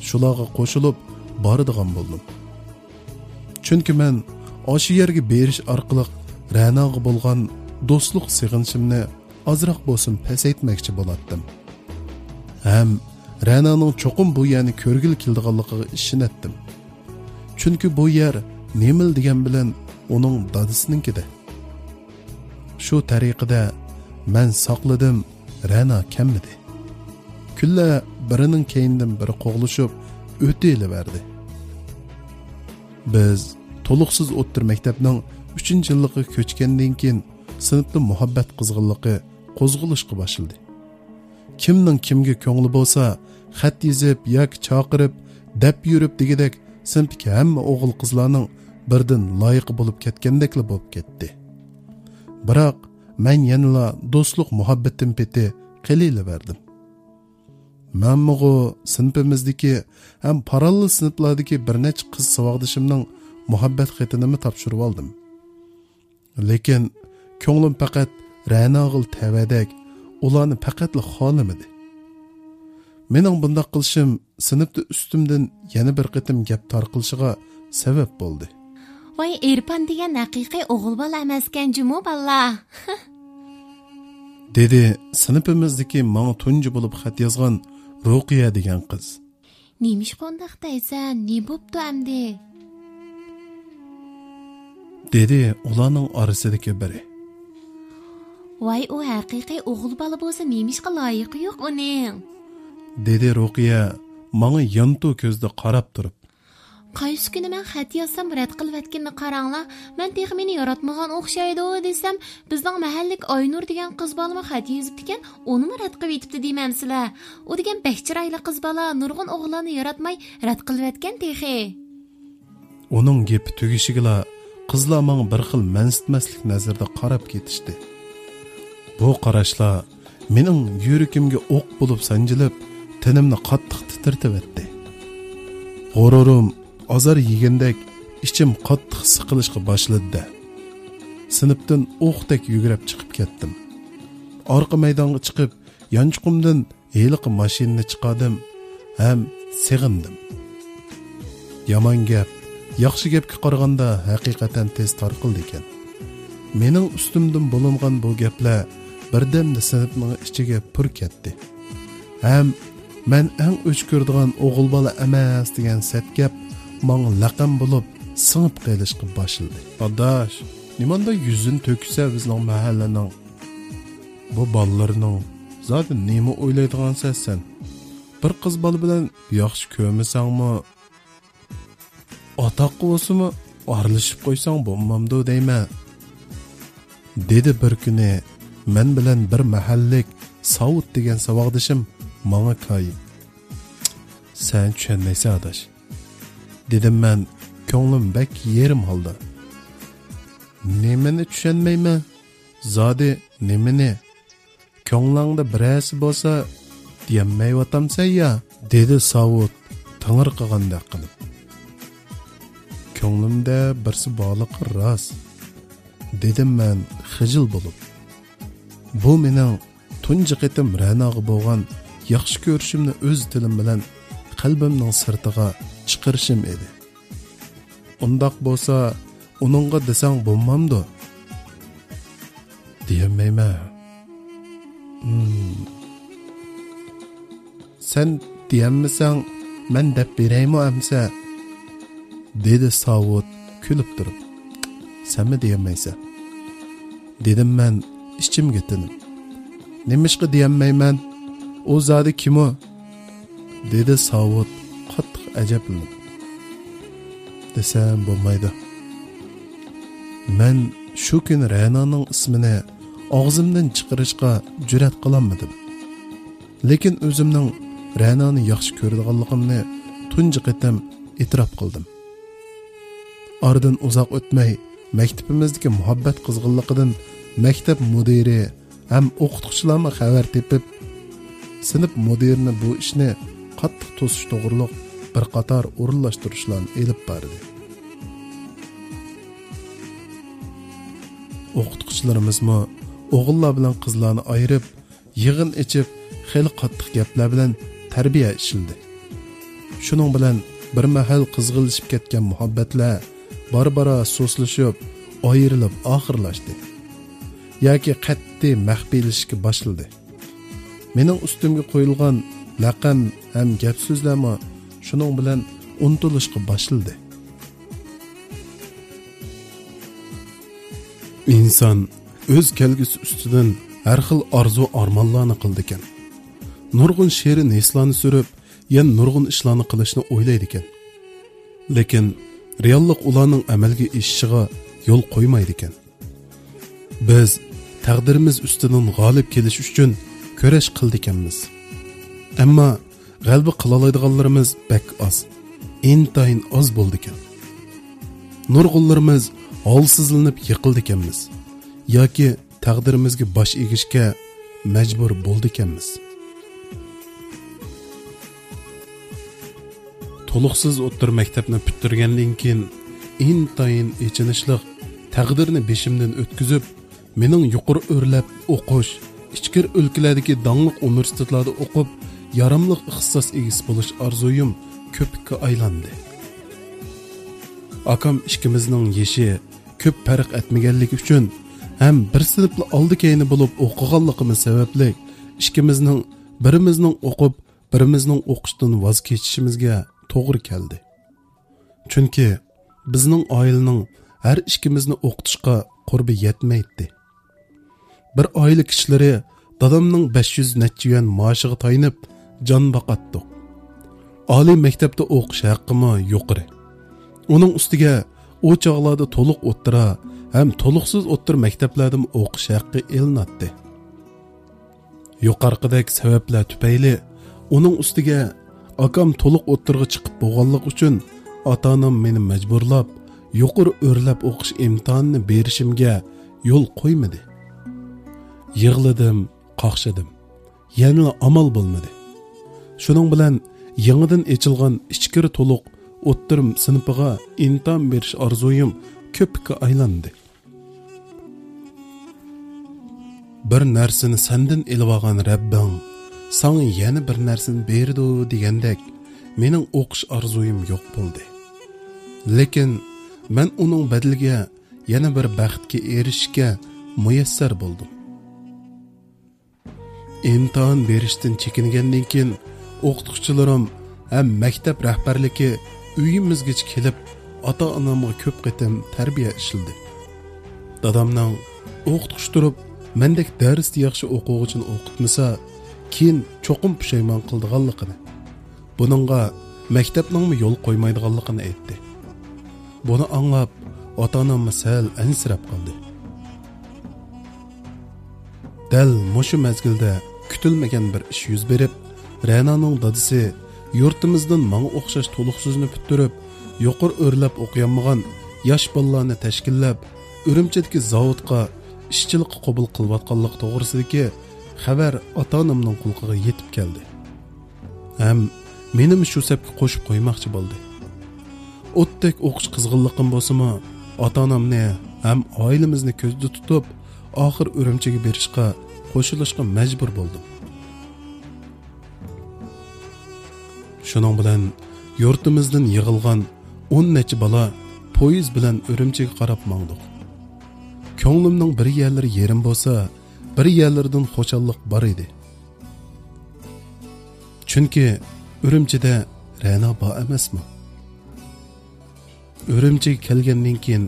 شۇلارغا قوشۇلۇپ بارىدىغان بولدۇم. چۈنكى مەن ئاشۇ يەرگە بېرىش ئارقىلىق رەناغا بولغان دوستلۇق سېغىنىشىمنى ئازراق بولسىمۇ پەسەيتمەكچى بولاتتىم. ھەم رەنانىڭ چوقۇم بۇ يەرنى كۆرگىلى كېلىدىغانلىقىغا ئىشىنەتتىم. چۈنكى بۇ يەر نېمىلا دېگەن بىلەن ئۇنىڭ دادىسىنىڭكىدە. شۇ تەرىقىدە مەن ساقلىدىم، رەنا كەلمىدى. كۈنلەر بىرىنىڭ كەينىدىن بىرى قوغلىشىپ ئۆتۈۋېرىۋەردى. بىز تولۇقسىز ئوتتۇرا مەكتەپنىڭ ئۈچىنچى يىللىقىغا كۆچكەندىن كېيىن، سىنىپتا مۇھەببەت قىزغىنلىقى قوزغىلىشقا باشلىدى. كىمنىڭ كىمگە كۆڭلى بولسا، خەت يېزىپ ياكى چاقىرىپ، دەپ يۈرۈپ دېگۈدەك، سىنىپتىكى ھەممە ئوغۇل-قىزلارنىڭ بىردىن لايىقى بولۇپ كەتكەندەكلا بولۇپ كەتتى. بىراق، مەن يەنىلا دوستلۇق مۇھەببىتىم پېتى قېلىۋەردىم. مەنمۇغۇ سىنىپىمىزدىكى ھەم پاراللېل سىنىپلاردىكى بىر نەچچە قىز ساۋاقدىشىمنىڭ مۇھەببەت خېتىنىمۇ تاپشۇرۇۋالدىم. لېكىن كۆڭلۈم پەقەت رەناغىلا تەۋەدەك، ئۇلارنى پەقەتلا خالىمىدى. مېنىڭ بۇنداق قىلىشىم سىنىپتا ئۈستۈمدىن يەنە بىر قېتىم گەپ تارقىلىشىغا سەۋەب بولدى. ۋاي، ئېرپان دېگەن ھەقىقىي ئوغۇل بالا ئەمەسكەن جۇمۇ بالىلار. دېدى سىنىپىمىزدىكى ماڭا تۇنجى بولۇپ خەت يازغان رۇقىيە دېگەن قىز. نېمىشقا ئۇنداق دەيسەن؟ نېمە بوپتۇ ئەمدى؟ دېدى ئۇلارنىڭ ئارىسىدىكى بىرى. ۋاي، ئۇ ھەقىقىي ئوغۇل بالا بولسا نېمىشقا لايىقى يوق ئۇنىڭ؟ دېدى رۇقىيە ماڭا يانتۇ كۆزدە قاراپ تۇرۇپ. قايسى كۈنى مەن خەت يازسام رەت قىلىۋەتكىنىنى قاراڭلار، مەن تېخى مېنى ياراتمىغان ئوخشايدۇ دېسەم، بىزنىڭ مەھەللىدىكى ئاينۇر دېگەن قىز بالىمۇ خەت يېزىپتىكەن، ئۇنىمۇ رەت قىلىۋېتىپتۇ دېمەمسىلەر. ئۇ دېگەن بەك چىرايلىق قىز بالا، نۇرغۇن ئوغۇللارنى ياراتماي رەت قىلىۋەتكەن تېخى. ئۇنىڭ گېپى تۈگىشىگىلا قىزلار ماڭا بىر خىل مەنسىتمەسلىك نەزىرىدە قاراپ كېتىشتى. بۇ قاراشلار مېنىڭ يۈرىكىمگە ئوق بولۇپ سانجىلىپ، تېنىمنى قاتتىق تىترىتىۋەتتى. غۇرۇرۇم ئازار يېگەندەك ئىچىم قاتتىق سىقىلىشقا باشلىدى-دە. سىنىپتىن ئوقتەك يۈگۈرۈپ چىقىپ كەتتىم. ئارقا مەيدانغا چىقىپ، يانچۇقۇمدىن ھېلىقى ماشىنىنى چىقاردىم ھەم سېغىندىم. يامان گەپ ياخشى گەپكە قارىغاندا ھەقىقەتەن تېز تارقىلىدىكەن. مېنىڭ ئۈستۈمدىن بولۇنغان بۇ گەپلەر بىردەمدە سىنىپنىڭ ئىچىگە پۈر كەتتى. ھەم مەن ئەڭ ئۆچ كۆرىدىغان ئوغۇل بالا ئەمەس دېگەن سەت گەپ ماڭا لەقەم بولۇپ سىڭىپ قېلىشقا باشلىدى. ئاداش، نېمانداق يۈزىنى تۆكۈسە بىزنىڭ مەھەللىنىڭ بۇ بالىلىرىنىڭ، زادى نېمە ئويلايدىغانسەن سەن؟ بىر قىز بالا بىلەن ياخشى كۆرمىسەڭمۇ، ئاتاققا بولسىمۇ ئارىلىشىپ قويساڭ بولمامدۇ دەيمەن، دېدى بىر كۈنى مەن بىلەن بىر مەھەللىك ساۋۇت دېگەن ساۋاقدىشىم ماڭا كايىپ. سەن چۈشەنمەيسەن، ئاداش، دېدىم مەن كۆڭلۈم بەك يېرىم ھالدا. نېمىنى چۈشەنمەيمەن؟ زادى نېمىنى؟ كۆڭلۈڭدە بىرەرسى بولسا دېيەلمەيۋاتامسەن يا؟ دېدى ساۋۇت تېڭىرقىغاندەك قىلىپ. كۆڭلۈمدە بىرسى بارلىقى راست، دېدىم مەن خىجىل بولۇپ. بۇ مېنىڭ تۇنجى قېتىم رەناغا بولغان ياخشى كۆرۈشۈمنى ئۆز تىلىم بىلەن قەلبىمنىڭ سىرتىغا چىقىرىشىم ئىدى. ئۇنداق بولسا، ئۇنىڭغا دېسەڭ بولمامدۇ؟ دېيەلمەيمەن. ھىم. سەن دېيەلمىسەڭ، مەن دەپ بېرەيمۇ ئەمسە؟ دېدى ساۋۇت كۈلۈپ تۇرۇپ. سەنمۇ دېيەلمەيسەن، دېدىم مەن ئىچىمگە تىنىپ. نېمىشقا دېيەلمەيمەن؟ ئۇ زادى كىم ئۇ؟ دېدى ساۋۇت قاتتىق ئەجەبلىنىپ. دېسەم بولمايدۇ. مەن شۇ كۈنى رەنانىڭ ئىسمىنى ئاغزىمدىن چىقىرىشقا جۈرئەت قىلالمىدىم. لېكىن ئۆزۈمنىڭ رەنانى ياخشى كۆرىدىغانلىقىمنى تۇنجى قېتىم ئېتىراپ قىلدىم. ئارىدىن ئۇزاق ئۆتمەي، مەكتىپىمىزدىكى مۇھەببەت قىزغىنلىقىدىن مەكتەپ مۇدىرى ھەم ئوقۇتقۇچىلارمۇ خەۋەر تېپىپ، سىنىپ مۇدىرىنى بۇ ئىشنى قاتتىق توسۇش توغرۇلۇق بىر قاتار ئورۇنلاشتۇرۇشلارنى ئېلىپ باردى. ئوقۇتقۇچىلىرىمىزمۇ ئوغۇللار بىلەن قىزلارنى ئايرىپ، يىغىن ئېچىپ، خېلى قاتتىق گەپلەر بىلەن تەربىيە ئىشلىدى. شۇنىڭ بىلەن بىر مەھەل قىزغىنلىشىپ كەتكەن مۇھەببەتلەر بارا-بارا سۇسلىشىپ، ئايرىلىپ ئاخىرلاشتى. ياكى قەتئىي مەخپىيلىشىشكە باشلىدى. مېنىڭ ئۈستۈمگە قويۇلغان لەقەم ھەم گەپ-سۆزلەرمۇ شۇنىڭ بىلەن ئۇنتۇلۇشقا باشلىدى. ئىنسان ئۆز كەلگۈسى ئۈستىدىن ھەر خىل ئارزۇ-ئارمانلارنى قىلىدىكەن. نۇرغۇن شېرىن ھېسلارنى سۈرۈپ، يەنە نۇرغۇن ئىشلارنى قىلىشنى ئويلايدىكەن. لېكىن رېئاللىق ئۇلارنىڭ ئەمەلگە ئېشىشىغا يول قويمايدىكەن. بىز تەقدىرىمىز ئۈستىدىن غالىب كېلىش ئۈچۈن كۈرەش قىلىدىكەنمىز. ئەمما غەلىبە قىلالايدىغانلىرىمىز بەك ئاز، ئىنتايىن ئاز بولىدىكەن. نۇرغۇنلىرىمىز ھالسىزلىنىپ يىقىلىدىكەنمىز ياكى تەقدىرىمىزگە باش ئېگىشكە مەجبۇر بولىدىكەنمىز. تولۇقسىز ئوتتۇرا مەكتەپنى پۈتتۈرگەندىن كېيىن، ئىنتايىن ئېچىنىشلىق تەقدىرنى بېشىمدىن ئۆتكۈزۈپ، مېنىڭ يۇقىرى ئۆرلەپ ئوقۇش، ئىچكىرى ئۆلكىلەردىكى داڭلىق ئۇنىۋېرسىتېتلاردا ئوقۇپ، ياراملىق ئىختىساس ئىگىسى بولۇش ئارزۇيۇم كۆپۈككە ئايلاندى. ئاكام ئىككىمىزنىڭ يېشى كۆپ پەرق ئەتمىگەنلىكى ئۈچۈن ھەم بىر سىنىپلا ئالدى-كەينى بولۇپ ئوقۇغانلىقىمىز سەۋەبلىك، ئىككىمىزنىڭ بىرىمىزنىڭ ئوقۇپ، بىرىمىزنىڭ ئوقۇشتىن ۋاز كېچىشىمىزگە توغرا كەلدى. چۈنكى بىزنىڭ ئائىلىنىڭ ھەر ئىككىمىزنى ئوقۇتۇشقا قۇربى يەتمەيتتى. بىر ئائىلە كىشىلىرى دادامنىڭ بەش يۈز نەچچە يۈەن مائاشىغا تايىنىپ جان باقاتتۇق. ئالىي مەكتەپتە ئوقۇش ھەققىمۇ يۇقىرى. ئۇنىڭ ئۈستىگە ئۇ چاغلاردا تولۇق ئوتتۇرا ھەم تولۇقسىز ئوتتۇرا مەكتەپلەردىمۇ ئوقۇش ھەققى ئېلىناتتى. يۇقىرىقىدەك سەۋەبلەر تۈپەيلى ئۇنىڭ ئۈستىگە ئاكام تولۇق ئوتتۇرىغا چىقىپ بولغانلىقى ئۈچۈن ئاتا-ئانام مېنى مەجبۇرلاپ يۇقىرى ئۆرلەپ ئوقۇش ئىمتىھانىنى بېرىشىمگە يول قويمىدى. يىغلىدىم، قاقشىدىم. يەنىلا ئامال بولمىدى. شۇنىڭ بىلەن يېڭىدىن ئېچىلغان ئىچكىرى تولۇق ئوتتۇرا سىنىپىغا ئىمتىھان بېرىش ئارزۇيۇم كۆپۈككە ئايلاندى. بىر نەرسىنى سەندىن ئېلىۋالغان رەببىڭ ساڭا يەنە بىر نەرسىنى بېرىدۇ دېگەندەك، مېنىڭ ئوقۇش ئارزۇيۇم يوق بولدى. لېكىن مەن ئۇنىڭ بەدىلىگە يەنە بىر بەختكە ئېرىشىشكە مۇيەسسەر بولدۇم. ئىمتىھان بېرىشتىن چېكىنگەندىن كېيىن، ئوقۇتقۇچىلىرىم ھەم مەكتەپ رەھبەرلىكى ئۆيىمىزگىچە كېلىپ، ئاتا-ئانامغا كۆپ قېتىم تەربىيە ئىشلىدى. دادامنىڭ ئوقۇتقۇچى تۇرۇپ، مەندەك دەرستە ياخشى ئوقۇغۇچىنى ئوقۇتمىسا، كېيىن چوقۇم پۇشايمان قىلىدىغانلىقىنى، بۇنىڭغا مەكتەپنىڭمۇ يول قويمايدىغانلىقىنى ئېيتتى. بۇنى ئاڭلاپ، ئاتا-ئاناممۇ سەل ئەنسىرەپ قالدى. دەل مۇشۇ مەزگىلدە كۈتۈلمىگەن بىر ئىش يۈز بېرىپ، رەنانىڭ دادىسى يۇرتىمىزدىن ماڭا ئوخشاش تولۇقسىزنى پۈتتۈرۈپ، يۇقىرى ئۆرلەپ ئوقۇيالمىغان ياش بالىلارنى تەشكىللەپ، ئۈرۈمچىدىكى زاۋۇتقا ئىشچىلىققا قوبۇل قىلىۋاتقانلىقى توغرىسىدىكى خەۋەر ئاتا-ئانامنىڭ قۇلىقىغا يېتىپ كەلدى. ھەم مېنىمۇ شۇ سەپكە قوشۇپ قويماقچى بولدى. ئوتتەك ئوقۇش قىزغىنلىقىم بولسىمۇ، ئاتا-ئانامنى ھەم ئائىلىمىزنى كۆزدە تۇتۇپ، ئاخىر ئۈرۈمچىگە بېرىشقا قوشۇلۇشقا مەجبۇر بولدۇم. شۇنىڭ بىلەن يۇرتىمىزدىن يىغىلغان ئون نەچچە بالا پويىز بىلەن ئۈرۈمچىگە قاراپ ماڭدۇق. كۆڭلۈمنىڭ بىر يەرلىرى يېرىم بولسا، بىر يەرلىرىدىن خۇشاللىق بار ئىدى. چۈنكى ئۈرۈمچىدە رەنا بار ئەمەسمۇ؟ ئۈرۈمچىگە كەلگەندىن كېيىن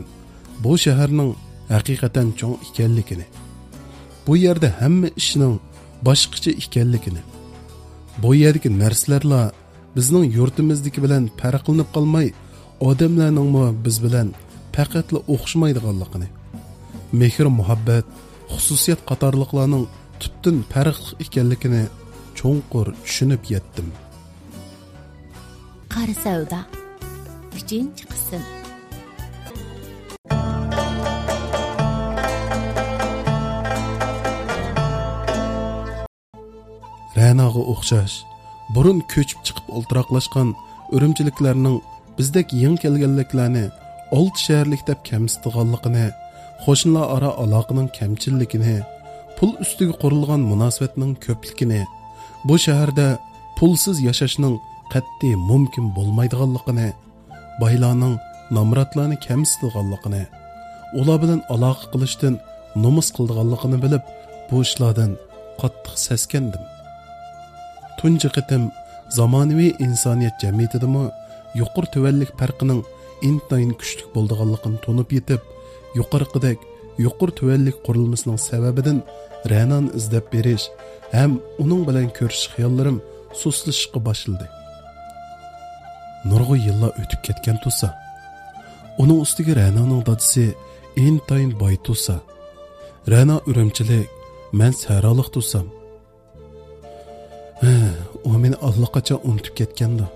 بۇ شەھەرنىڭ ھەقىقەتەن چوڭ ئىكەنلىكىنى، بۇ يەردە ھەممە ئىشنىڭ باشقىچە ئىكەنلىكىنى، بۇ يەردىكى نەرسىلەرلا بىزنىڭ يۇرتىمىزدىكى بىلەن پەرقلىنىپ قالماي، ئادەملەرنىڭمۇ بىز بىلەن پەقەتلا ئوخشىمايدىغانلىقىنى، مېھىر-مۇھەببەت، خۇسۇسىيەت قاتارلىقلارنىڭ تۈپتىن پەرقلىق ئىكەنلىكىنى چوڭقۇر چۈشىنىپ يەتتىم. قارا سەۋدا، ئۈچىنچى قىسىم. رەناغا ئوخشاش، بۇرۇن كۆچۈپ چىقىپ ئولتۇراقلاشقان ئۈرۈمچىلىكلەرنىڭ بىزدەك يېڭى كەلگەنلىكلەرنى ئالتە شەھەرلىك دەپ كەمسىتىدىغانلىقىنى، قوشنىلار ئارا ئالاقىنىڭ كەمچىللىكىنى، پۇل ئۈستىگە قۇرۇلغان مۇناسىۋەتنىڭ كۆپلۈكىنى، بۇ شەھەردە پۇلسىز ياشاشنىڭ قەتئىي مۇمكىن بولمايدىغانلىقىنى، بايلارنىڭ نامراتلارنى كەمسىتىدىغانلىقىنى، ئۇلار بىلەن ئالاقە قىلىشتىن نومۇس قىلىدىغانلىقىنى بىلىپ، بۇ ئىشلاردىن قاتتىق سەسكەندىم. تۇنجى قېتىم زامانىۋى ئىنسانىيەت جەمئىيىتىدىمۇ يۇقىرى تۆۋەنلىك پەرقىنىڭ ئىنتايىن كۈچلۈك بولىدىغانلىقىنى تونۇپ يېتىپ، يۇقىرىقىدەك يۇقىرى تۆۋەنلىك قۇرۇلمىسىنىڭ سەۋەبىدىن رەنانى ئىزدەپ بېرىش ھەم ئۇنىڭ بىلەن كۆرۈشۈش خىياللىرىم سۇسلىشىشقا باشلىدى. نۇرغۇن يىللار ئۆتۈپ كەتكەن تۇرسا، ئۇنىڭ ئۈستىگە رەنانىڭ دادىسى ئىنتايىن باي تۇرسا، رەنا ئۈرۈمچىلىك، مەن سەھرالىق تۇرسام، ھە، ئۇ مېنى ئاللىقاچان ئۇنتۇپ كەتكەندۇ؟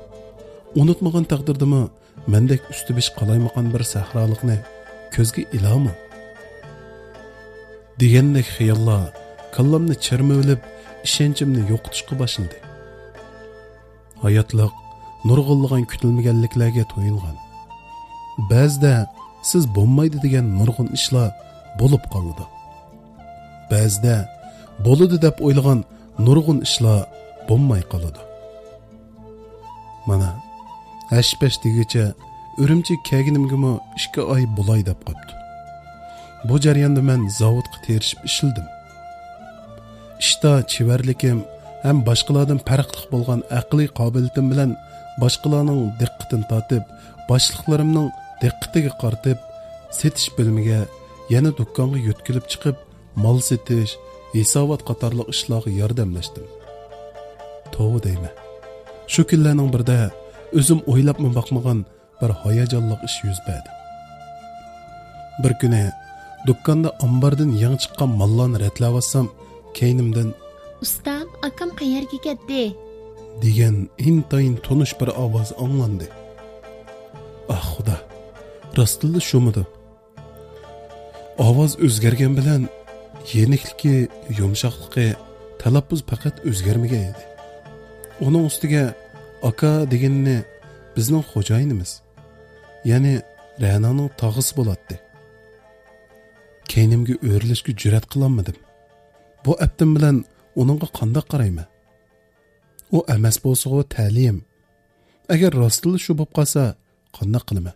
ئۇنتمىغان تەقدىردىمۇ مەندەك ئۈستى بېشى قالايمىقان بىر سەھرالىقنى كۆزگە ئىلامۇ؟ دېگەندەك خىياللار كاللامنى چىرمىۋېلىپ، ئىشەنچىمنى يوقىتىشقا باشلىدى. ھاياتلىق نۇرغۇنلىغان كۈتۈلمىگەنلىكلەرگە تويۇنغان. بەزىدە سىز بولمايدۇ دېگەن نۇرغۇن ئىشلار بولۇپ قالىدۇ. بەزىدە بولىدۇ دەپ ئويلىغان نۇرغۇن ئىشلار بولماي قالىدۇ. مانا، ھەش-پەش دېگۈچە ئۈرۈمچىگە كەلگىنىمگىمۇ ئىككى ئاي بولاي دەپ قاپتۇ. بۇ جەرياندا مەن زاۋۇتقا تىرىشىپ ئىشلىدىم. ئىشتا چېۋەرلىكىم ھەم باشقىلاردىن پەرقلىق بولغان ئەقلىي قابىلىيىتىم بىلەن باشقىلارنىڭ دىققىتىنى تارتىپ، باشلىقلىرىمنىڭ دىققىتىگە قارىتىپ، سېتىش بۆلۈمىگە، يەنە دۇكانغا يۆتكىلىپ چىقىپ، مال سېتىش، ھېسابات قاتارلىق ئىشلارغا ياردەملەشتىم. توۋا دەيمەن. شۇ كۈنلەرنىڭ بىرىدە ئۆزۈم ئويلاپمۇ باقمىغان بىر ھاياجانلىق ئىش يۈز بەردى. بىر كۈنى دۇكاندا ئامباردىن يېڭى چىققان ماللارنى رەتلەۋاتسام، كەينىمدىن، «ئۇستام، ئاكام قەيەرگە كەتتى؟» دېگەن ئىنتايىن تونۇش بىر ئاۋاز ئاڭلاندى. ئاھ، خۇدا، راستتىنلا شۇمىدۇ؟ ئاۋاز ئۆزگەرگەن بىلەن يېنىكلىكى، يۇمشاقلىقى، تەلەپپۇز پەقەت ئۆزگەرمىگەن ئىدى. ئۇنىڭ ئۈستىگە ئاكا دېگىنىنى بىزنىڭ خوجايىنىمىز، يەنى رەنانىڭ تاغىسى بولاتتى. كەينىمگە ئۆرۈلۈشكە جۈرئەت قىلالمىدىم. بۇ ئەپتىم بىلەن ئۇنىڭغا قانداق قارايمەن؟ ئۇ ئەمەس بولسىغۇ تەلىيىم. ئەگەر راستلا شۇ بولۇپ قالسا، قانداق قىلىمەن؟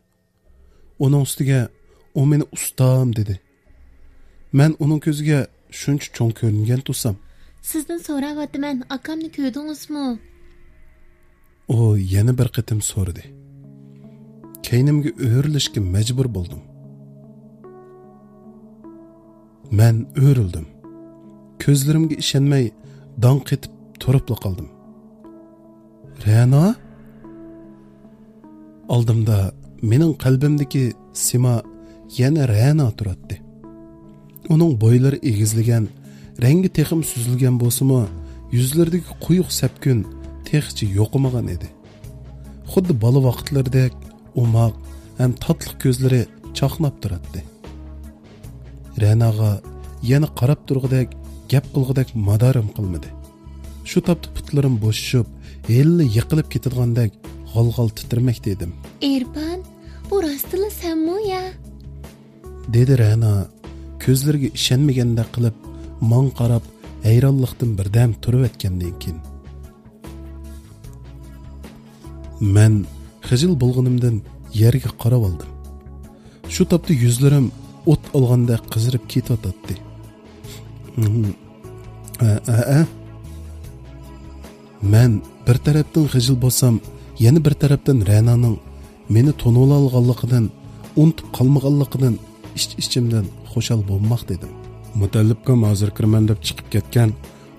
ئۇنىڭ ئۈستىگە ئۇ مېنى ئۇستام دېدى. مەن ئۇنىڭ كۆزىگە شۇنچە چوڭ كۆرۈنگەن تۇرسام. سىزدىن سوراۋاتىمەن، ئاكامنى كۆردىڭىزمۇ؟ ئۇ يەنە بىر قېتىم سورىدى. كەينىمگە ئۆرۈلۈشكە مەجبۇر بولدۇم. مەن ئۆرۈلدۈم. كۆزلىرىمگە ئىشەنمەي داڭ قېتىپ تۇرۇپلا قالدىم. رەنا؟ ئالدىمدا مېنىڭ قەلبىمدىكى سىما يەنە رەنا تۇراتتى. ئۇنىڭ بويلىرى ئېگىزلىگەن، رەڭگى تېخىمۇ سۈزۈلگەن بولسىمۇ، يۈزلىرىدىكى قويۇق سەپكۈن تېخىچە يوقىمىغان ئىدى. خۇددى بالا ۋاقىتلىرىدەك ئوماق ھەم تاتلىق كۆزلىرى چاقناپ تۇراتتى. رەناغا يەنە قاراپ تۇرغۇدەك، گەپ قىلغۇدەك مادارىم قالمىدى. شۇ تاپتا پۇتلىرىم بوشىشىپ، ھېلىلا يىقىلىپ كېتىدىغاندەك غال-غال تىترىمەكتە ئىدىم. «ئېرپان، بۇ راستلا سەنمۇ يا؟» دېدى رەنا، كۆزلىرىگە ئىشەنمىگەندەك قىلىپ ماڭا قاراپ، ھەيرانلىقتىن بىردەم تۇرۇۋەتكەندىن كېيىن. مەن خىجىل بولغىنىمدىن يەرگە قاراۋالدىم. شۇ تاپتا يۈزلىرىم ئوت ئالغاندەك قىزىرىپ كېتىۋاتاتتى. ئە، ئە، ئە. مەن بىر تەرەپتىن خىجىل بولسام، يەنە بىر تەرەپتىن رەنانىڭ مېنى تونۇۋالغانلىقىدىن، ئۇنتۇپ قالمىغانلىقىدىن ئىچ-ئىچىمدىن خۇشال بولماقتا ئىدىم. «مۇتەللىپكام ھازىر كىرىمەن دەپ چىقىپ كەتكەن.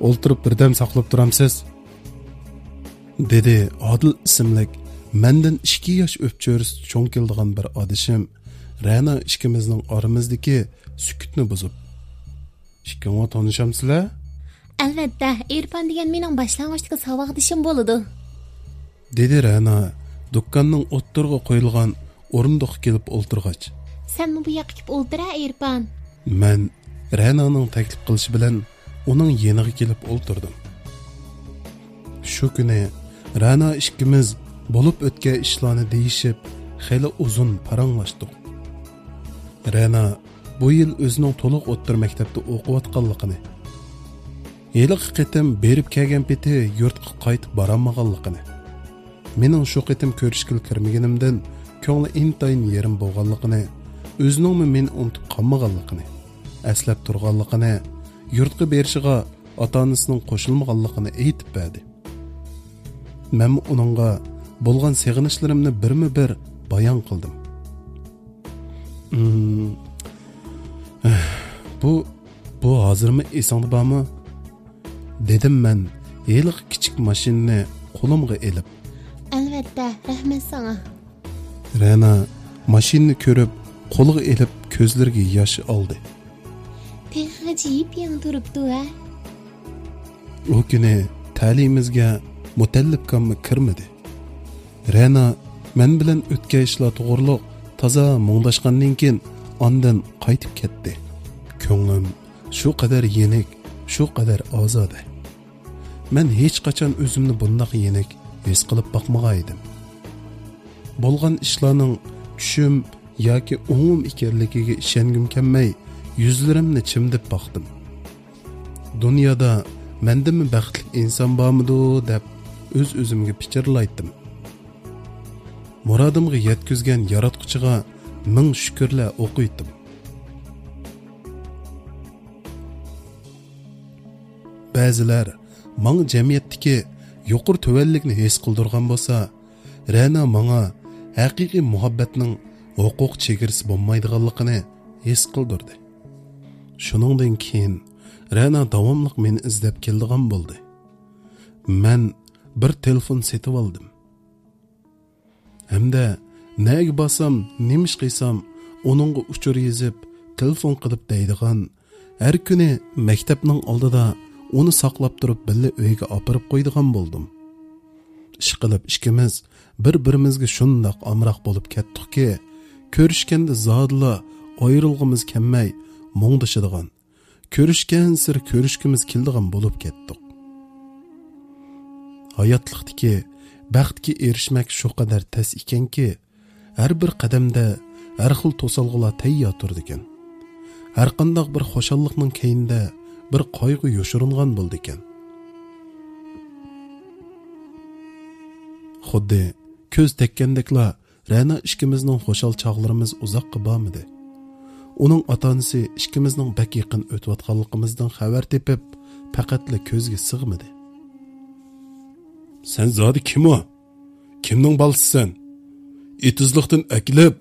ئولتۇرۇپ بىردەم ساقلاپ تۇرامسىز؟» دېدى ئادىل ئىسىملىك، مەندىن ئىككى ياش ئۆپچۆرىسى چوڭ كېلىدىغان بىر ئادىشىم رەنا ئىككىمىزنىڭ ئارىمىزدىكى سۈكۈتنى بۇزۇپ. «ئىككىڭلار تونۇشامسىلەر؟» «ئەلۋەتتە، ئېرپان دېگەن مېنىڭ باشلانغۇچتىكى ساۋاقدىشىم بولىدۇ.» دېدى رەنا دۇكاننىڭ ئوتتۇرىغا قويۇلغان ئورۇندۇققا كېلىپ ئولتۇرغاچ. «سەنمۇ بۇ ياققا كېلىپ ئولتۇرە، ئېرپان.» مەن رەنانىڭ تەكلىپ قىلىشى بىلەن ئۇنىڭ يېنىغا كېلىپ ئولتۇردۇم. شۇ كۈنى رەنا ئىككىمىز بولۇپ ئۆتكەن ئىشلارنى دېيىشىپ، خېلى ئۇزۇن پاراڭلاشتۇق. رەنا بۇ يىل ئۆزىنىڭ تولۇق ئوتتۇرا مەكتەپتە ئوقۇۋاتقانلىقىنى، ھېلىقى قېتىم بېرىپ كەلگەن پېتى يۇرتقا قايتىپ بارالمىغانلىقىنى، مېنىڭ شۇ قېتىم كۆرۈشكىلى كىرمىگىنىمدىن كۆڭلى ئىنتايىن يېرىم بولغانلىقىنى، ئۆزىنىڭمۇ مېنى ئۇنتۇپ قالمىغانلىقىنى، ئەسلەپ تۇرغانلىقىنى، يۇرتقا بېرىشىغا ئاتا-ئانىسىنىڭ قوشۇلمىغانلىقىنى ئېيتىپ بەردى. مەنمۇ ئۇنىڭغا بولغان سېغىنىشلىرىمنى بىرمۇ بىر بايان قىلدىم. «ئىم، بۇ، بۇ ھازىرمۇ ئېسىڭدە بارمۇ؟» دېدىم مەن ھېلىقى كىچىك ماشىنىنى قولۇمغا ئېلىپ. «ئەلۋەتتە، رەھمەت ساڭا.» رەنا ماشىنىنى كۆرۈپ، قولىغا ئېلىپ كۆزلىرىگە ياش ئالدى. «تېخىغىچە يېپيېڭى تۇرۇپتۇ ھە.» ئۇ كۈنى تەلىيىمىزگە مۇتەللىپكاممۇ كىرمىدى. رەنا مەن بىلەن ئۆتكەن ئىشلار توغرۇلۇق تازا مۇڭداشقاندىن كېيىن ئاندىن قايتىپ كەتتى. كۆڭلۈم شۇ قەدەر يېنىك، شۇ قەدەر ئازادە. مەن ھېچقاچان ئۆزۈمنى بۇنداق يېنىك ھېس قىلىپ باقمىغان ئىدىم. بولغان ئىشلارنىڭ چۈشۈم ياكى ئوڭۇم ئىكەنلىكىگە ئىشەنگۈم كەلمەي، يۈزلىرىمنى چىمدىپ باقتىم. دۇنيادا مەندىنمۇ بەختلىك ئىنسان بارمىدۇ دەپ ئۆز-ئۆزۈمگە پىچىرلايتتىم. مۇرادىمغا يەتكۈزگەن ياراتقۇچىغا مىڭ شۈكۈرلەر ئوقۇيتتىم. بەزىلەر ماڭا جەمئىيەتتىكى يۇقىرى تۆۋەنلىكنى ھېس قىلدۇرغان بولسا، رەنا ماڭا ھەقىقىي مۇھەببەتنىڭ ھوقۇق چېگرىسى بولمايدىغانلىقىنى ھېس قىلدۇردى. شۇنىڭدىن كېيىن رەنا داۋاملىق مېنى ئىزدەپ كېلىدىغان بولدى. مەن بىر تېلېفون سېتىۋالدىم. ھەمدە نەگە بارسام، نېمە ئىش قىلسام، ئۇنىڭغا ئۇچۇر يېزىپ، تېلېفون قىلىپ دەيدىغان، ھەر كۈنى مەكتەپنىڭ ئالدىدا ئۇنى ساقلاپ تۇرۇپ، بىللە ئۆيگە ئاپىرىپ قويىدىغان بولدۇم. ئىشقىلىپ، ئىككىمىز بىر-بىرىمىزگە شۇنداق ئامراق بولۇپ كەتتۇقكى، كۆرۈشكەندە زادىلا ئايرىلغۇمىز كەلمەي، مۇڭدىشىدىغان، كۆرۈشكەنسېرى كۆرۈشكۈمىز كېلىدىغان بولۇپ كەتتۇق. ھاياتلىقتىكى بەختكە ئېرىشمەك شۇ قەدەر تەس ئىكەنكى، ھەر بىر قەدەمدە ھەر خىل توسالغۇلار تەييار تۇرىدىكەن. ھەرقانداق بىر خۇشاللىقنىڭ كەينىدە بىر قايغۇ يوشۇرۇنغان بولىدىكەن. خۇددى كۆز تەگكەندەكلا رەنا ئىككىمىزنىڭ خۇشال چاغلىرىمىز ئۇزاققا بارمىدى. ئۇنىڭ ئاتا-ئانىسى ئىككىمىزنىڭ بەك يېقىن ئۆتۈۋاتقانلىقىمىزدىن خەۋەر تېپىپ، پەقەتلا كۆزىگە سىغمىدى. سەن زادى كىم ئۇ؟ كىمنىڭ بالىسى سەن؟ ئېتىزلىقتىن ئەكېلىپ،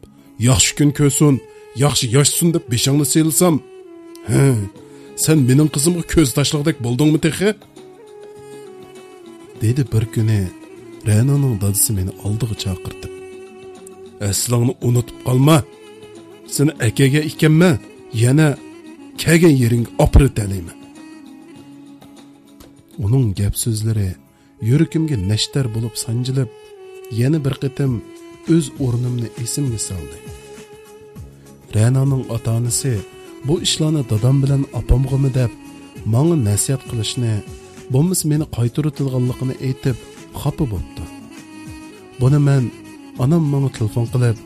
ياخشى كۈن كۆرسۇن، ياخشى ياشىسۇن دەپ بېشىڭنى سېلىسام، ھە، سەن مېنىڭ قىزىمغا كۆز تاشلىغۇدەك بولدۇڭمۇ تېخى؟ دېدى بىر كۈنى رەنانىڭ دادىسى مېنى ئالدىغا چاقىرتىپ. ئەسلىڭنى ئۇنتۇپ قالما. سېنى ئەكەلگەن ئىكەنمەن، يەنە كەلگەن يېرىڭگە ئاپىرىۋېتەلەيمەن. ئۇنىڭ گەپ سۆزلىرى يۈرىكىمگە نەشتەر بولۇپ سانجىلىپ، يەنە بىر قېتىم ئۆز ئورنۇمنى ئېسىمگە سالدى. رەنانىڭ ئاتا-ئانىسى بۇ ئىشلارنى دادام بىلەن ئاپامغىمۇ دەپ، ماڭا نەسىھەت قىلىشنى، بولمىسا مېنى قايتۇرۇۋېتىدىغانلىقىنى ئېيتىپ، خاپا بوپتۇ. بۇنى مەن، ئانام ماڭا تېلېفون قىلىپ،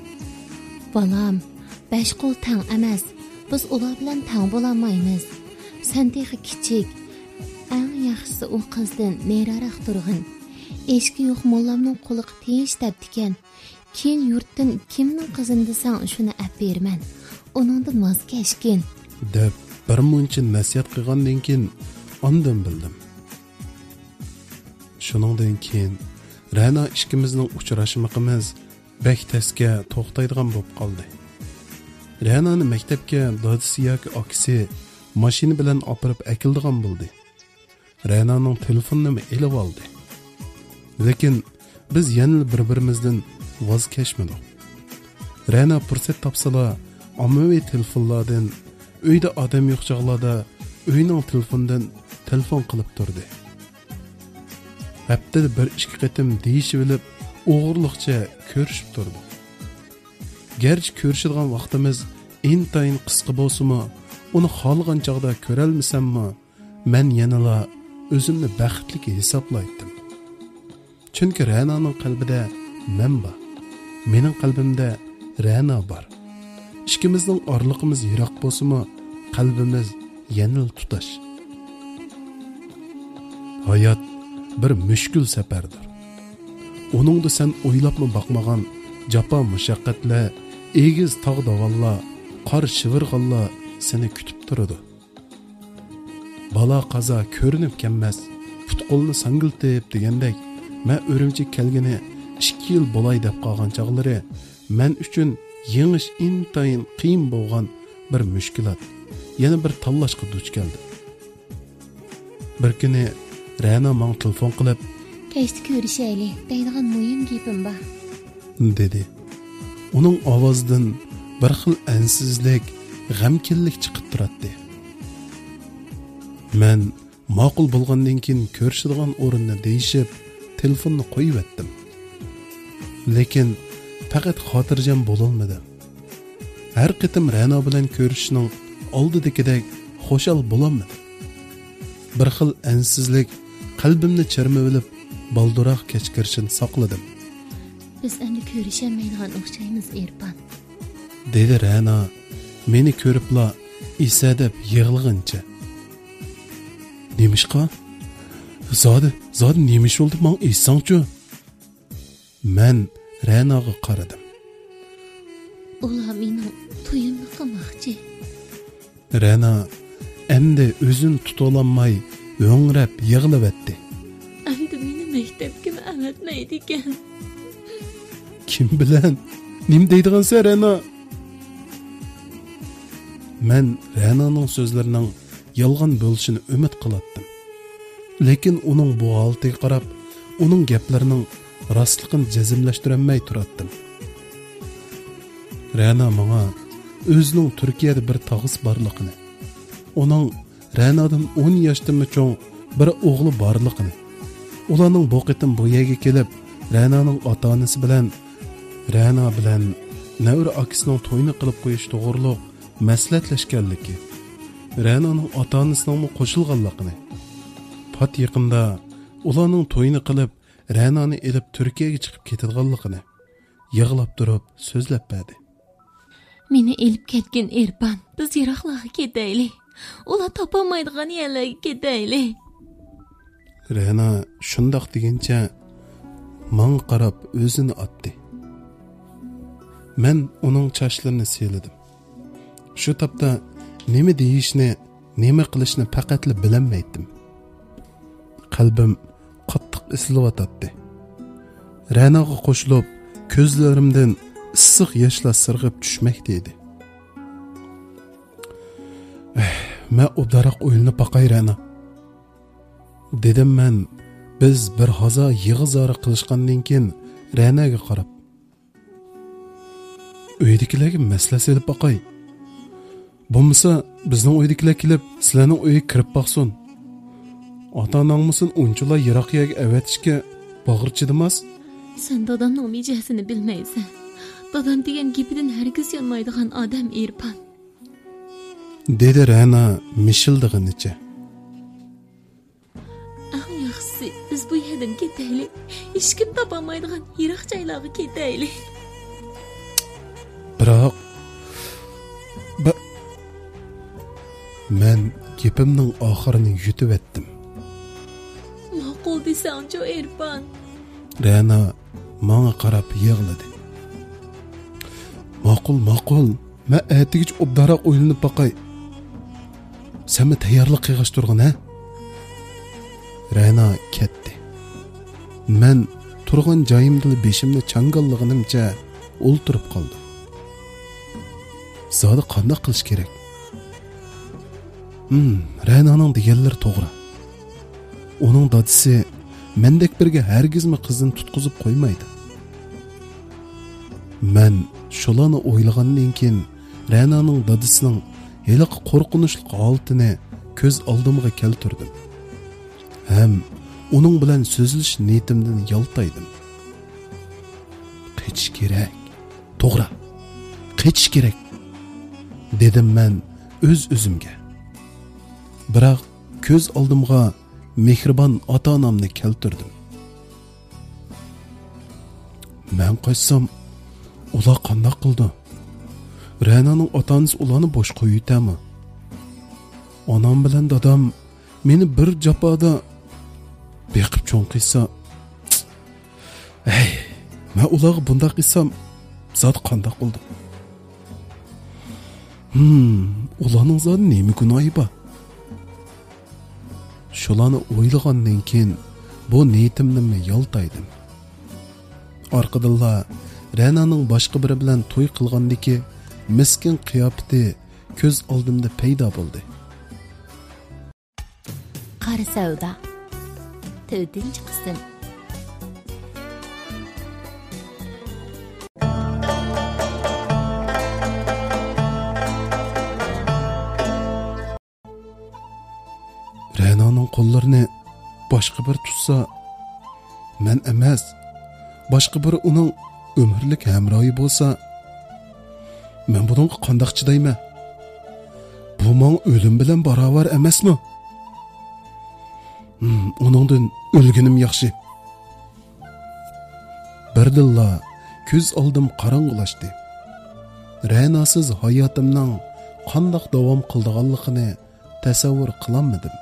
«بالام، بەش قول تەڭ ئەمەس، بىز ئۇلار بىلەن تەڭ بولالمايمىز. سەن تېخى كىچىك، ئەڭ ياخشىسى ئۇ قىزدىن نېرىراق تۇرغىن. ئېشىكى يوق موللامنىڭ قۇلىقى تىنچ دەپتىكەن. كېيىن يۇرتتىن كىمنىڭ قىزىنى دېسەڭ شۇنى ئەپ بېرىمەن. ئۇنىڭدىن ۋاز كەچكىن.» دەپ بىر مۇنچە نەسىھەت قىلغاندىن كېيىن ئاندىن بىلدىم. شۇنىڭدىن كېيىن رەنا ئىككىمىزنىڭ ئۇچراشمىقىمىز بەك تەسكە توختايدىغان بولۇپ قالدى. رەنانى مەكتەپكە دادىسى ياكى ئاكىسى ماشىنا بىلەن ئاپىرىپ ئەكېلىدىغان بولدى. رەنانىڭ تېلېفونىنىمۇ ئېلىۋالدى. لېكىن بىز يەنىلا بىر-بىرىمىزدىن ۋاز كەچمىدۇق. رەنا پۇرسەت تاپسىلا، ئاممىۋى تېلېفونلاردىن، ئۆيدە ئادەم يوق چاغلاردا ئۆينىڭ تېلېفونىدىن تېلېفون قىلىپ تۇردى. ھەپتىدە بىر ئىككى قېتىم دېيىشىۋېلىپ، ئوغرىلىقچە كۆرۈشۈپ تۇردۇق. گەرچە كۆرۈشىدىغان ۋاقتىمىز ئىنتايىن قىسقا بولسىمۇ، ئۇنى خالىغان چاغدا كۆرەلمىسەممۇ، مەن يەنىلا ئۆزۈمنى بەختلىك ھېسابلايتتىم. چۈنكى رەنانىڭ قەلبىدە مەن بار، مېنىڭ قەلبىمدە رەنا بار. ئىككىمىزنىڭ ئارىلىقىمىز يىراق بولسىمۇ، قەلبىمىز يەنىلا تۇتاش. ھايات بىر مۈشكۈل سەپەردۇر. ئۇنىڭدا سەن ئويلاپمۇ باقمىغان جاپا-مۇشەققەتلەر، ئېگىز تاغ-داۋانلار، قار شىۋىرغانلار سېنى كۈتۈپ تۇرىدۇ. بالا-قازا كۆرۈنۈپ كەلمەس، پۇت-قولنى ساڭگىلىتىپ دېگەندەك، مەن ئۈرۈمچىگە كەلگىنى ئىككى يىل بولاي دەپ قالغان چاغلىرى مەن ئۈچۈن يېڭىش ئىنتايىن قىيىن بولغان بىر مۈشكۈلات، يەنە بىر تاللاشقا دۇچ كەلدىم. بىر كۈنى رەنا ماڭا تېلېفون قىلىپ، «كەچتە كۆرۈشەيلى، دەيدىغان مۇھىم گېپىم بار.» دېدى. ئۇنىڭ ئاۋازىدىن بىر خىل ئەنسىزلىك، غەمكىنلىك چىقىپ تۇراتتى. مەن ماقۇل بولغاندىن كېيىن كۆرۈشىدىغان ئورۇننى دېيىشىپ، تېلېفوننى قويۇۋەتتىم. لېكىن پەقەت خاتىرجەم بولالمىدىم. ھەر قېتىم رەنا بىلەن كۆرۈشۈشنىڭ ئالدىدىكىدەك خۇشال بولالمىدىم. بىر خىل ئەنسىزلىك قەلبىمنى چىرمىۋېلىپ، بالدۇرراق كەچ كىرىشىنى ساقلىدىم. «بىز ئەمدى كۆرۈشەلمەيدىغان ئوخشايمىز، ئېرپان.» دېدى رەنا، مېنى كۆرۈپلا ئېسەدەپ يىغلىغىنىچە. «نېمىشقا؟ زادى، زادى نېمە ئىش بولدى، ماڭا ئېيتساڭچۇ؟» مەن رەناغا قارىدىم. «ئۇلار مېنىڭ تويۇمنى قىلماقچى.» رەنا ئەمدى ئۆزىنى تۇتۇۋالالماي ھۆڭرەپ يىغلىۋەتتى. «ئەمدى مېنى مەكتەپكىمۇ ئەۋەتمەيدىكەن.» «كىم بىلەن؟ نېمە دەيدىغانسەن، رەنا؟» مەن رەنانىڭ سۆزلىرىنىڭ يالغان بولۇشىنى ئۈمىد قىلاتتىم. لېكىن ئۇنىڭ بۇ ھالىتىگە قاراپ، ئۇنىڭ گەپلىرىنىڭ راستلىقىنى جەزملەشتۈرەلمەي تۇراتتىم. رەنا ماڭا ئۆزىنىڭ تۈركىيەدە بىر تاغىسى بارلىقىنى، ئۇنىڭ رەنادىن ئون ياشتىنمۇ چوڭ بىر ئوغلى بارلىقىنى، ئۇلارنىڭ بۇ قېتىم بۇ يەرگە كېلىپ، رەنانىڭ ئاتا-ئانىسى بىلەن، رەنا بىلەن نەۋرە ئاكىسىنىڭ تويىنى قىلىپ قويۇش توغرۇلۇق مەسلىھەتلەشكەنلىكى، رەنانىڭ ئاتا-ئانىسىنىڭمۇ قوشۇلغانلىقىنى، پات يېقىندا ئۇلارنىڭ تويىنى قىلىپ، رەنانى ئېلىپ تۈركىيەگە چىقىپ كېتىدىغانلىقىنى يىغلاپ تۇرۇپ سۆزلەپ بەردى. «مېنى ئېلىپ كەتكىن، ئېرپان، بىز يىراقلارغا كېتەيلى. ئۇلار تاپالمايدىغان يەرلەرگە كېتەيلى.» رەنا شۇنداق دېگىنىچە ماڭا قاراپ ئۆزىنى ئاتتى. مەن ئۇنىڭ چاچلىرىنى سىيلىدىم. شۇ تاپتا نېمە دېيىشنى، نېمە قىلىشنى پەقەتلا بىلەلمەيتتىم. قەلبىم قاتتىق ئېسىلىۋاتاتتى. رەناغا قوشۇلۇپ، كۆزلىرىمدىن ئىسسىق ياشلار سىرغىپ چۈشمەكتە ئىدى. «ئەھ، مەن ئوبدانراق ئويلىنىپ باقاي، رەنا.» دېدىم مەن، بىز بىر ھازا يىغا-زارا قىلىشقاندىن كېيىن رەناگە قاراپ. ئۆيدىكىلەرگە مەسلىھەت سېلىپ باقاي. بولمىسا، بىزنىڭ ئۆيدىكىلەر كېلىپ، سىلەرنىڭ ئۆيگە كىرىپ باقسۇن. ئاتا-ئاناڭمۇسۇن ئۇنچىلا يىراق يەرگە ئەۋەتىشكە باغرى چىدىماس. سەن دادامنىڭ مىجەزىنى بىلمەيسەن. دادام دېگەن گېپىدىن ھەرگىز يانمايدىغان ئادەم ئېرپان. دېدى رەنا مىشىلدىغىنىچە. ئەڭ ياخشىسى، بىز بۇ يەردىن كېتەيلى. ھېچكىم تاپالمايدىغان يىراق جايلارغا كېتەيلى. بىراق، بە-، مەن گېپىمنىڭ ئاخىرىنى يۇتۇۋەتتىم. ماقۇل دېسەڭچۇ، ئېرپان. رەنا ماڭا قاراپ يىغلىدى. ماقۇل، ماقۇل. مەن ئەتىگىچە ئوبدانراق ئويلىنىپ باقاي. سەنمۇ تەييارلىق قىلغاچ تۇرغىن، ھە؟ رەنا كەتتى. مەن تۇرغان جايىمدىلا بېشىمنى چاڭگاللىغىنىمچە ئولتۇرۇپ قالدىم. زادى قانداق قىلىش كېرەك؟ ھىم، رەنانىڭ دېگەنلىرى توغرا. ئۇنىڭ دادىسى مەندەك بىرىگە ھەرگىزمۇ قىزىنى تۇتقۇزۇپ قويمايدۇ. مەن شۇلارنى ئويلىغاندىن كېيىن، رەنانىڭ دادىسىنىڭ ھېلىقى قورقۇنچلۇق ھالىتىنى كۆز ئالدىمغا كەلتۈردۈم ھەم ئۇنىڭ بىلەن سۆزلىشىش نىيىتىمدىن يالتايدىم. قېچىش كېرەك. توغرا، قېچىش كېرەك، دېدىم مەن ئۆز-ئۆزۈمگە. بىراق كۆز ئالدىمغا مېھرىبان ئاتا-ئانامنى كەلتۈردۈم. مەن قاچسام، ئۇلار قانداق قىلىدۇ؟ رەنانىڭ ئاتا-ئانىسى ئۇلارنى بوش قويۇۋېتەرمۇ؟ ئانام بىلەن دادام مېنى بىر جاپادا بېقىپ چوڭ قىلسا، ھەي، مەن ئۇلارغا بۇنداق قىلسام، زادى قانداق بولدۇم؟ ھىم، ئۇلارنىڭ زادى نېمە گۇناھى بار؟ شۇلارنى ئويلىغاندىن كېيىن، بۇ نىيىتىمدىنمۇ يالتايدىم. ئارقىدىنلا رەنانىڭ باشقا بىرى بىلەن توي قىلغاندىكى مىسكىن قىياپىتى كۆز ئالدىمدا پەيدا بولدى. قارا سەۋدا. تۆتىنچى قىسىم. رەنانىڭ قوللىرىنى باشقا بىر تۇتسا، مەن ئەمەس، باشقا بىر ئۇنىڭ ئۆمۈرلۈك ھەمراھى بولسا، مەن بۇنىڭغا قانداق چىدايمەن؟ بۇ ماڭا ئۆلۈم بىلەن باراۋەر ئەمەسمۇ؟ ھىم، ئۇنىڭدىن ئۆلگىنىم ياخشى. بىردىنلا كۆز ئالدىم قاراڭغۇلاشتى. رەناسىز ھاياتىمنىڭ قانداق داۋام قىلىدىغانلىقىنى تەسەۋۋۇر قىلالمىدىم.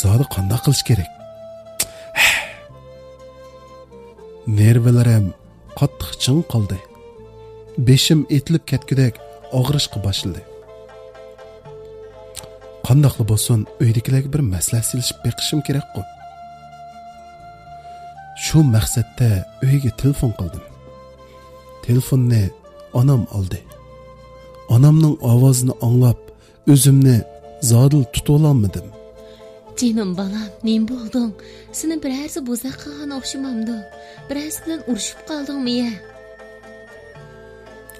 زادى قانداق قىلىش كېرەك؟ نېرۋىلىرىم قاتتىق چىڭ قالدى. بېشىم ئېتىلىپ كەتكۈدەك ئاغرىشقا باشلىدى. قانداقلا بولسۇن، ئۆيدىكىلەرگە بىر مەسلىھەت سېلىشىپ بېقىشىم كېرەكقۇ. شۇ مەقسەتتە ئۆيگە تېلېفون قىلدىم. تېلېفوننى ئانام ئالدى. ئانامنىڭ ئاۋازىنى ئاڭلاپ، ئۆزۈمنى زادىلا تۇتۇۋالالمىدىم. جېنىم بالام، نېمە بولدۇڭ؟ سېنى بىرەرسى بوزەك قىلغان ئوخشىمامدۇ؟ بىرەرسى بىلەن ئۇرۇشۇپ قالدىڭمۇ يە؟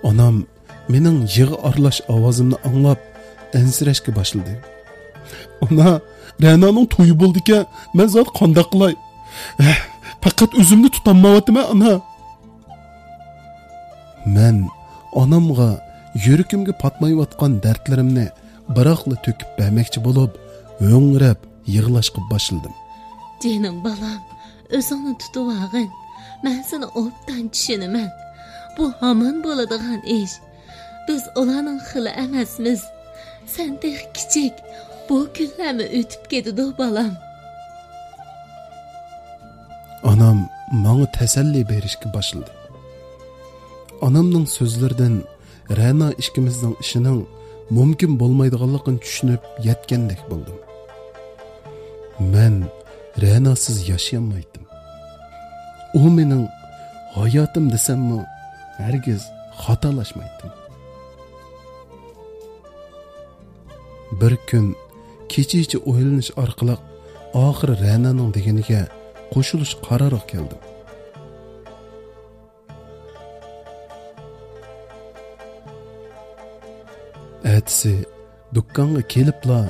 ئانام مېنىڭ يىغا ئارىلاش ئاۋازىمنى ئاڭلاپ، ئەنسىرەشكە باشلىدى. ئانا، رەنانىڭ تويى بولىدىكەن، مەن زادى قانداق قىلاي؟ پەقەت ئۆزۈمنى تۇتالمايۋاتىمەن، ئانا. مەن ئانامغا يۈرىكىمگە پاتمايۋاتقان دەردلىرىمنى بىراقلا تۆكۈپ بەرمەكچى بولۇپ، ھۆڭرەپ يىغلاشقا باشلىدىم. جېنىم بالام، ئۆزۈڭنى تۇتۇۋالغىن. مەن سېنى ئوبدان چۈشىنىمەن. بۇ ھامان بولىدىغان ئىش. بىز ئۇلارنىڭ خىلى ئەمەسمىز. سەن تېخى كىچىك. بۇ كۈنلەرمۇ ئۆتۈپ كېتىدۇ، بالام. ئانام ماڭا تەسەللى بېرىشكە باشلىدى. ئانامنىڭ سۆزلىرىدىن رەنا ئىككىمىزنىڭ ئىشىنىڭ مۇمكىن بولمايدىغانلىقىنى چۈشىنىپ يەتكەندەك بولدۇم. مەن رەناسىز ياشىيالمايتتىم. ئۇ مېنىڭ ھاياتىم دېسەممۇ، ھەرگىز خاتالاشمايتتىم. بىر كۈن كېچىچە ئويلىنىش ئارقىلىق ئاخىرى رەنانىڭ دېگىنىگە قوشۇلۇش قارارىغا كەلدىم. ئەتىسى دۇكانغا كېلىپلا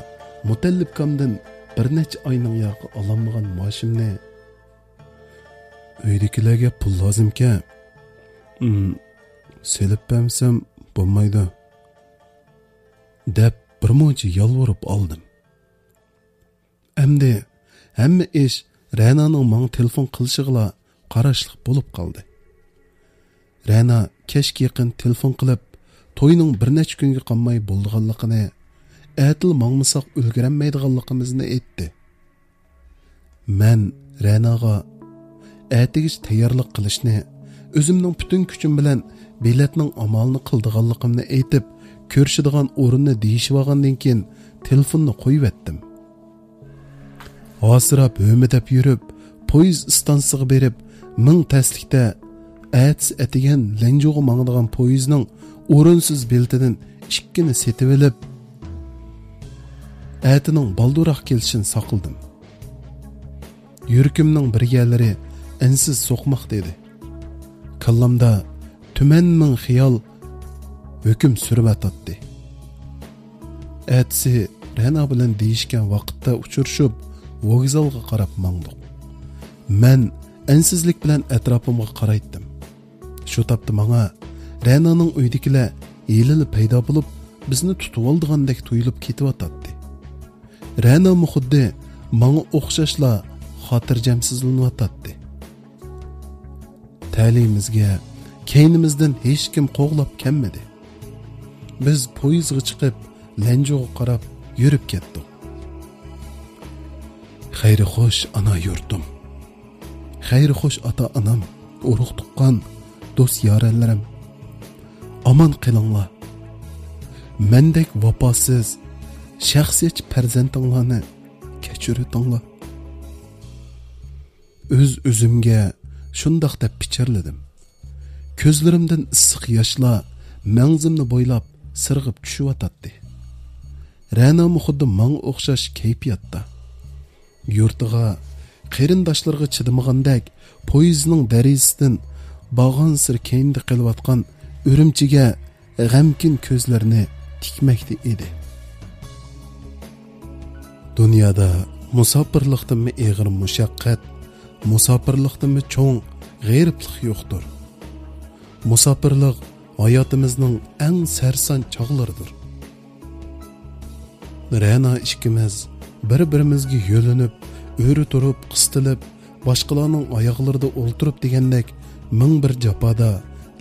مۇتەللىپكامدىن بىر نەچچە ئاينىڭ ياقى ئالالمىغان مائاشىمنى، «ئۆيدىكىلەرگە پۇل لازىمكەن، ئىم، سېلىپ بەرمىسەم بولمايدۇ» دەپ بىر مۇنچە يالۋۇرۇپ ئالدىم. ئەمدى ھەممە ئىش رەنانىڭ ماڭا تېلېفون قىلىشىغىلا قاراشلىق بولۇپ قالدى. رەنا كەچكە يېقىن تېلېفون قىلىپ، توينىڭ بىر نەچچە كۈنگە قالماي بولىدىغانلىقىنى، ئەتىلا ماڭمىساق ئۈلگۈرەلمەيدىغانلىقىمىزنى ئېيتتى. مەن رەناغا ئەتىگىچە تەييارلىق قىلىشنى، ئۆزۈمنىڭ پۈتۈن كۈچۈم بىلەن بېلەتنىڭ ئامالىنى قىلىدىغانلىقىمنى ئېيتىپ، كۆرۈشىدىغان ئورۇننى دېيىشىۋالغاندىن كېيىن تېلېفوننى قويۇۋەتتىم. ھاسىراپ ھۆمۈدەپ يۈرۈپ، پويىز ئىستانسىسىغا بېرىپ، مىڭ تەسلىكتە ئەتىسى ئەتىگەن لەنجۇغا ماڭىدىغان پويىزنىڭ ئورۇنسىز بېلىتىدىن ئىككىنى سېتىۋېلىپ، ئەتىنىڭ بالدۇرراق كېلىشىنى ساقلىدىم. يۈرىكىمنىڭ بىر يەرلىرى ئەنسىز سوقماقتا ئىدى. كاللامدا تۈمەن مىڭ خىيال ھۆكۈم سۈرۈۋاتاتتى. ئەتىسى رەنا بىلەن دېيىشكەن ۋاقىتتا ئۇچرىشىپ، ۋوگزالغا قاراپ ماڭدۇق. مەن ئەنسىزلىك بىلەن ئەتراپىمغا قارايتتىم. شۇ تاپتا ماڭا رەنانىڭ ئۆيىدىكىلەر ھېلىلا پەيدا بولۇپ، بىزنى تۇتۇۋالىدىغاندەك تۇيۇلۇپ كېتىۋاتاتتى. رەنامۇ خۇددى ماڭا ئوخشاشلا خاتىرجەمسىزلىنىۋاتاتتى. تەلىيىمىزگە كەينىمىزدىن ھېچكىم قوغلاپ كەلمىدى. بىز پويىزغا چىقىپ، لەنجۇغا قاراپ يۈرۈپ كەتتۇق. خەيرى خوش، ئانا يۇرتۇم. خەيرى خوش، ئاتا-ئانام، ئۇرۇق-تۇغقان، دوست-يارەنلىرىم. ئامان قېلىڭلار. مەندەك ۋاپاسىز، شەخسىيەتچى پەرزەنتىڭلارنى كەچۈرۈۋېتىڭلار. ئۆز-ئۆزۈمگە شۇنداق دەپ پىچىرلىدىم. كۆزلىرىمدىن ئىسسىق ياشلار مەڭزىمنى بويلاپ سىرغىپ چۈشۈۋاتاتتى. رەنامۇ خۇددى ماڭا ئوخشاش كەيپىياتتا. يۇرتىغا، قېرىنداشلىرىغا چىدىمىغاندەك، پويىزنىڭ دېرىزىسىدىن بارغانسېرى كەينىدە قېلىۋاتقان ئۈرۈمچىگە غەمكىن كۆزلىرىنى تىكمەكتە ئىدى. دۇنيادا مۇساپىرلىقتىنمۇ ئېغىر مۇشەققەت، مۇساپىرلىقتىنمۇ چوڭ غېرىبلىق يوقتۇر. مۇساپىرلىق ھاياتىمىزنىڭ ئەڭ سەرسان چاغلىرىدۇر. رەنا ئىككىمىز بىر-بىرىمىزگە يۆلىنىپ، ئۆرە تۇرۇپ، قىستىلىپ، باشقىلارنىڭ ئاياغلىرىدا ئولتۇرۇپ دېگەندەك مىڭ بىر جاپادا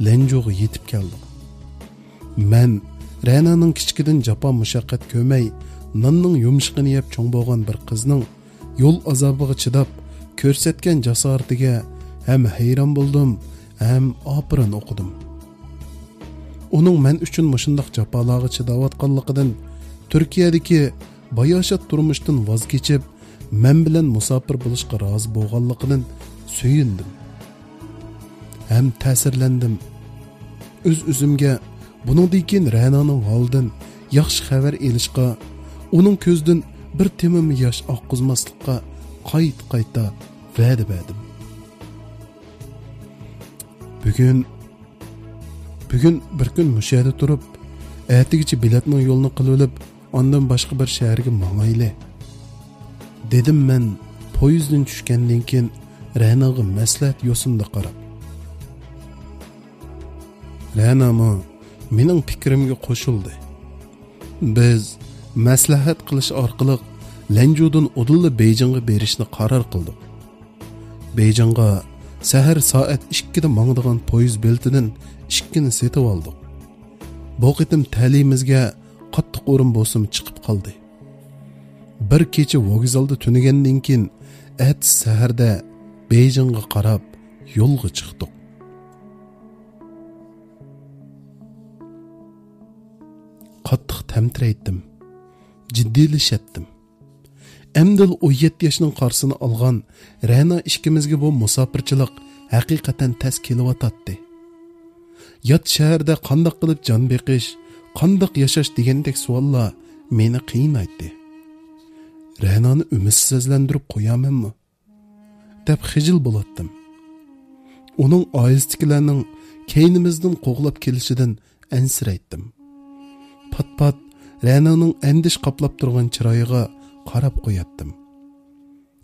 لەنجۇغا يېتىپ كەلدۇق. مەن رەنانىڭ كىچىكىدىن جاپا مۇشەققەت كۆرمەي، ناننىڭ يۇمشىقىنى يەپ چوڭ بولغان بىر قىزنىڭ يول ئازابىغا چىداپ كۆرسەتكەن جاسارىتىگە ھەم ھەيران بولدۇم، ھەم ئاپىرىن ئوقۇدۇم. ئۇنىڭ مەن ئۈچۈن مۇشۇنداق جاپالارغا چىداۋاتقانلىقىدىن، تۈركىيەدىكى باياشات تۇرمۇشتىن ۋاز كېچىپ، مەن بىلەن مۇساپىر بولۇشقا رازى بولغانلىقىدىن سۆيۈندۈم ھەم تەسىرلەندىم. ئۆز-ئۆزۈمگە بۇنىڭدىن كېيىن رەنانىڭ ھالىدىن ياخشى خەۋەر ئېلىشقا، ئۇنىڭ كۆزىدىن بىر تېمىمۇ ياش ئاققۇزماسلىققا قايتا-قايتا ۋەدە بەردىم. بۈگۈن، بۈگۈن بىر كۈن مۇشۇ يەردە تۇرۇپ، ئەتىگىچە بېلەتنىڭ يولىنى قىلىۋېلىپ، ئاندىن باشقا بىر شەھەرگە ماڭايلى، دېدىم مەن پويىزدىن چۈشكەندىن كېيىن رەناغا مەسلىھەت يوسۇندا قاراپ. رەنامۇ مېنىڭ پىكرىمگە قوشۇلدى. بىز مەسلىھەت قىلىش ئارقىلىق لەنجۇدىن ئۇدۇللا بېيجىڭغا بېرىشنى قارار قىلدۇق. بېيجىڭغا سەھەر سائەت ئىككىدە ماڭىدىغان پويىز بېلىتىدىن ئىككىنى سېتىۋالدۇق. بۇ قېتىم تەلىيىمىزگە قاتتىق ئورۇن بوسۇمى چىقىپ قالدى. بىر كېچە ۋوگزالدا تۈنىگەندىن كېيىن، ئەتىسى سەھەردە بېيجىڭغا قاراپ يولغا چىقتۇق. قاتتىق تەمتىرەيتتىم. جىددىيلىشەتتىم. ئەمدىلا ئون يەتتە ياشنىڭ قارىسىنى ئالغان رەنا ئىككىمىزگە بۇ مۇساپىرچىلىق ھەقىقەتەن تەس كېلىۋاتاتتى. يات شەھەردە قانداق قىلىپ جان بېقىش، قانداق ياشاش دېگەندەك سوئاللار مېنى قىينايتتى. رەنانى ئۈمىدسىزلەندۈرۈپ قويامەنمۇ دەپ خىجىل بولاتتىم. ئۇنىڭ ئائىلىسىدىكىلەرنىڭ كەينىمىزدىن قوغلاپ كېلىشىدىن ئەنسىرەيتتىم. پات-پات رەنانىڭ ئەندىشە قاپلاپ تۇرغان چىرايىغا قاراپ قوياتتىم.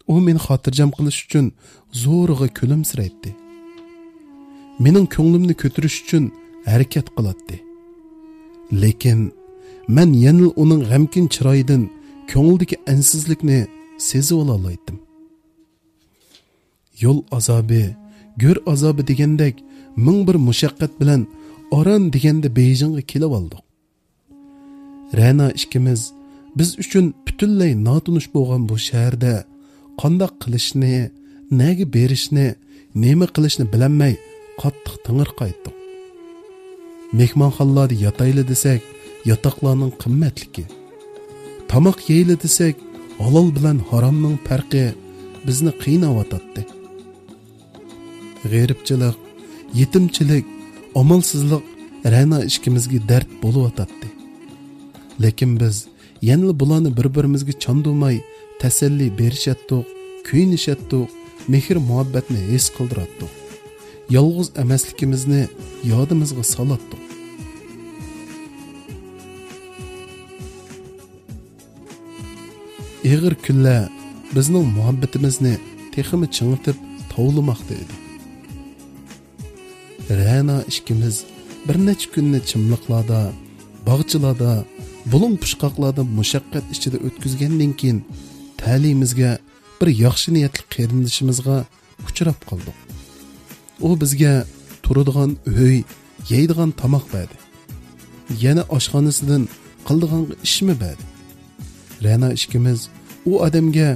ئۇ مېنى خاتىرجەم قىلىش ئۈچۈن زورىغا كۈلۈمسىرەيتتى. مېنىڭ كۆڭلۈمنى كۆتۈرۈش ئۈچۈن ھەرىكەت قىلاتتى. لېكىن مەن يەنىلا ئۇنىڭ غەمكىن چىرايىدىن كۆڭلىدىكى ئەنسىزلىكنى سېزىۋالالايتتىم. يول ئازابى، گۆر ئازابى دېگەندەك مىڭ بىر مۇشەققەت بىلەن ئاران دېگەندە بېيجىڭغا كېلىۋالدۇق. رەنا ئىككىمىز بىز ئۈچۈن پۈتۈنلەي ناتونۇش بولغان بۇ شەھەردە قانداق قىلىشنى، نەگە بېرىشنى، نېمە قىلىشنى بىلەلمەي قاتتىق تېڭىرقايتتۇق. مېھمانخانىلاردا ياتايلى دېسەك، ياتاقلارنىڭ قىممەتلىكى، تاماق يەيلى دېسەك، ھالال بىلەن ھارامنىڭ پەرقى بىزنى قىيناۋاتاتتى. غېرىبچىلىق، يېتىمچىلىك، ئامالسىزلىق رەنا ئىككىمىزگە دەرد بولۇۋاتاتتى. لېكىن بىز يەنىلا بۇلارنى بىر-بىرىمىزگە چاندۇرماي تەسەللى بېرىشەتتۇق، كۆيۈنۈشەتتۇق، مېھىر-مۇھەببەتنى ھېس قىلدۇراتتۇق. يالغۇز ئەمەسلىكىمىزنى يادىمىزغا سالاتتۇق. ئېغىر كۈنلەر بىزنىڭ مۇھەببىتىمىزنى تېخىمۇ چىڭىتىپ تاۋلىماقتا ئىدى. رەنا ئىككىمىز بىر نەچچە كۈننى چىملىقلاردا، باغچىلاردا، بۇلۇڭ-پۇچقاقلاردا مۇشەققەت ئىچىدە ئۆتكۈزگەندىن كېيىن، تەلىيىمىزگە بىر ياخشى نىيەتلىك قېرىندىشىمىزغا ئۇچراپ قالدۇق. ئۇ بىزگە تۇرىدىغان ئۆي، يەيدىغان تاماق بەردى. يەنە ئاشخانىسىدىن قىلىدىغانغا ئىشمۇ بەردى. رەنا ئىككىمىز ئۇ ئادەمگە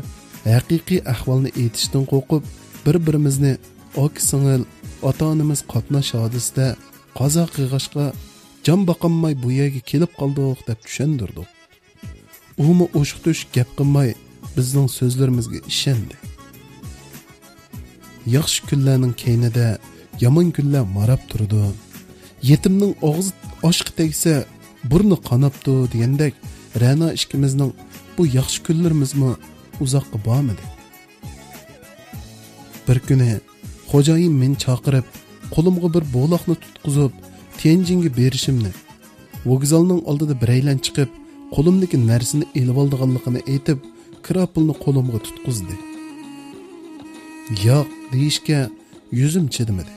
ھەقىقىي ئەھۋالنى ئېيتىشتىن قورقۇپ، بىر-بىرىمىزنى ئاكا-سىڭىل، ئاتا-ئانىمىز قاتناش ھادىسىدە قازا قىلغاچقا، جان باقالماي بۇ يەرگە كېلىپ قالدۇق دەپ چۈشەندۈردۇق. ئۇمۇ ئوشۇق-توشۇق گەپ قىلماي، بىزنىڭ سۆزلىرىمىزگە ئىشەندى. ياخشى كۈنلەرنىڭ كەينىدە يامان كۈنلەر ماراپ تۇرىدۇ. يېتىمنىڭ ئاغزى ئاشقا تەگسە، بۇرنى قاناپتۇ دېگەندەك، رەنا ئىككىمىزنىڭ بۇ ياخشى كۈنلىرىمىزمۇ ئۇزاققا بارمىدى. بىر كۈنى خوجايىن مېنى چاقىرىپ، قولۇمغا بىر بولاقنى تۇتقۇزۇپ، تيەنجىنگە بېرىشىمنى، ۋوگزالنىڭ ئالدىدا بىرەيلەن چىقىپ، قولۇمدىكى نەرسىنى ئېلىۋالىدىغانلىقىنى ئېيتىپ، كىرا پۇلنى قولۇمغا تۇتقۇزدى. ياق دېيىشكە يۈزۈم چىدىمىدى.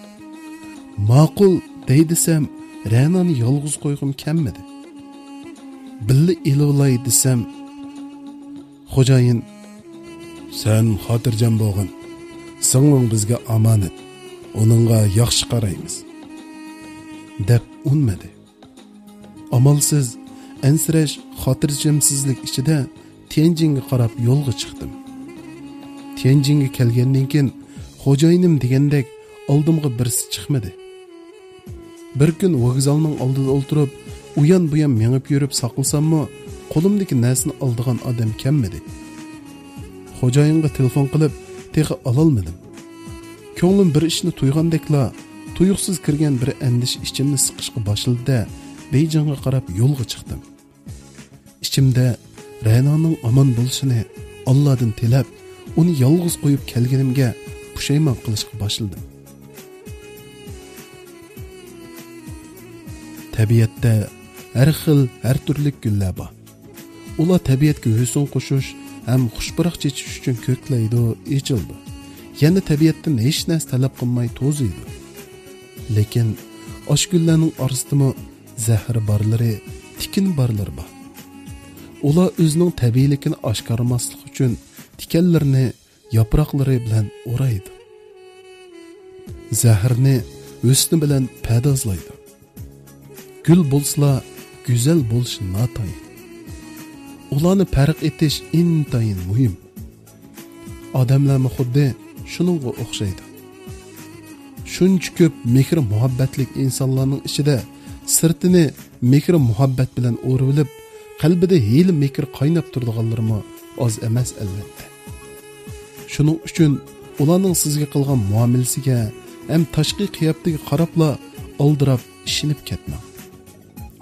ماقۇل دەي دېسەم، رەنانى يالغۇز قويغۇم كەلمىدى. بىللە ئېلىۋالاي دېسەم، خوجايىن، سەن خاتىرجەم بولغىن، سىڭلىڭ بىزگە ئامانەت، ئۇنىڭغا ياخشى قارايمىز، دەپ ئۇنىمىدى. ئامالسىز، ئەنسىرەش، خاتىرجەمسىزلىك ئىچىدە تيەنجىنگە قاراپ يولغا چىقتىم. تيەنجىنگە كەلگەندىن كېيىن، خوجايىنىم دېگەندەك ئالدىمغا بىرسى چىقمىدى. بىر كۈن ۋوگزالنىڭ ئالدىدا ئولتۇرۇپ، ئۇيان-بۇيان مېڭىپ يۈرۈپ ساقلىساممۇ، قولۇمدىكى نەرسىنى ئالىدىغان ئادەم كەلمىدى. خوجايىنغا تېلېفون قىلىپ، تېخى ئالالمىدىم. كۆڭلۈم بىر ئىشنى تۇيغاندەكلا، تۇيۇقسىز كىرگەن بىر ئەندىشە ئىچىمنى سىقىشقا باشلىدى-دە، بېيجىڭغا قاراپ يولغا چىقتىم. ئىچىمدە رەنانىڭ ئامان بولۇشىنى ئاللادىن تىلەپ، ئۇنى يالغۇز قويۇپ كەلگىنىمگە پۇشايمان قىلىشقا باشلىدىم. تەبىئەتتە ھەر خىل، ھەر تۈرلۈك گۈللەر بار. ئۇلار تەبىئەتكە ھۆسن قوشۇش ھەم خۇش پۇراق چېچىش ئۈچۈن كۆكلەيدۇ، ئېچىلىدۇ. يەنە تەبىئەتتىن ھېچ نەرسە تەلەپ قىلماي توزۇيدۇ. لېكىن ئاشۇ گۈللەرنىڭ ئارىسىدىمۇ زەھىرى بارلىرى، تىكىنى بارلىرى بار. ئۇلار ئۆزىنىڭ تەبىئىيلىكىنى ئاشكارىلىماسلىق ئۈچۈن تىكەنلىرىنى ياپراقلىرى بىلەن ئورايدۇ. زەھىرنى ھۆسنى بىلەن پەردازلايدۇ. گۈل بولسىلا، گۈزەل بولۇش ناتايىن. ئۇلارنى پەرق ئېتىش ئىنتايىن مۇھىم. ئادەملەرمۇ خۇددى شۇنىڭغا ئوخشايدۇ. شۇنچە كۆپ مېھرى مۇھەببەتلىك ئىنسانلارنىڭ ئىچىدە سىرتىنى مېھرى مۇھەببەت بىلەن ئورىۋېلىپ، قەلبىدە ھېلى مېھرى قايناپ تۇرىدىغانلىرىمۇ ئاز ئەمەس، ئەلۋەتتە. شۇنىڭ ئۈچۈن ئۇلارنىڭ سىزگە قىلغان مۇئامىلىسىگە ھەم تاشقى قىياپىتىگە قاراپلا ئالدىراپ ئىشىنىپ كەتمەڭ.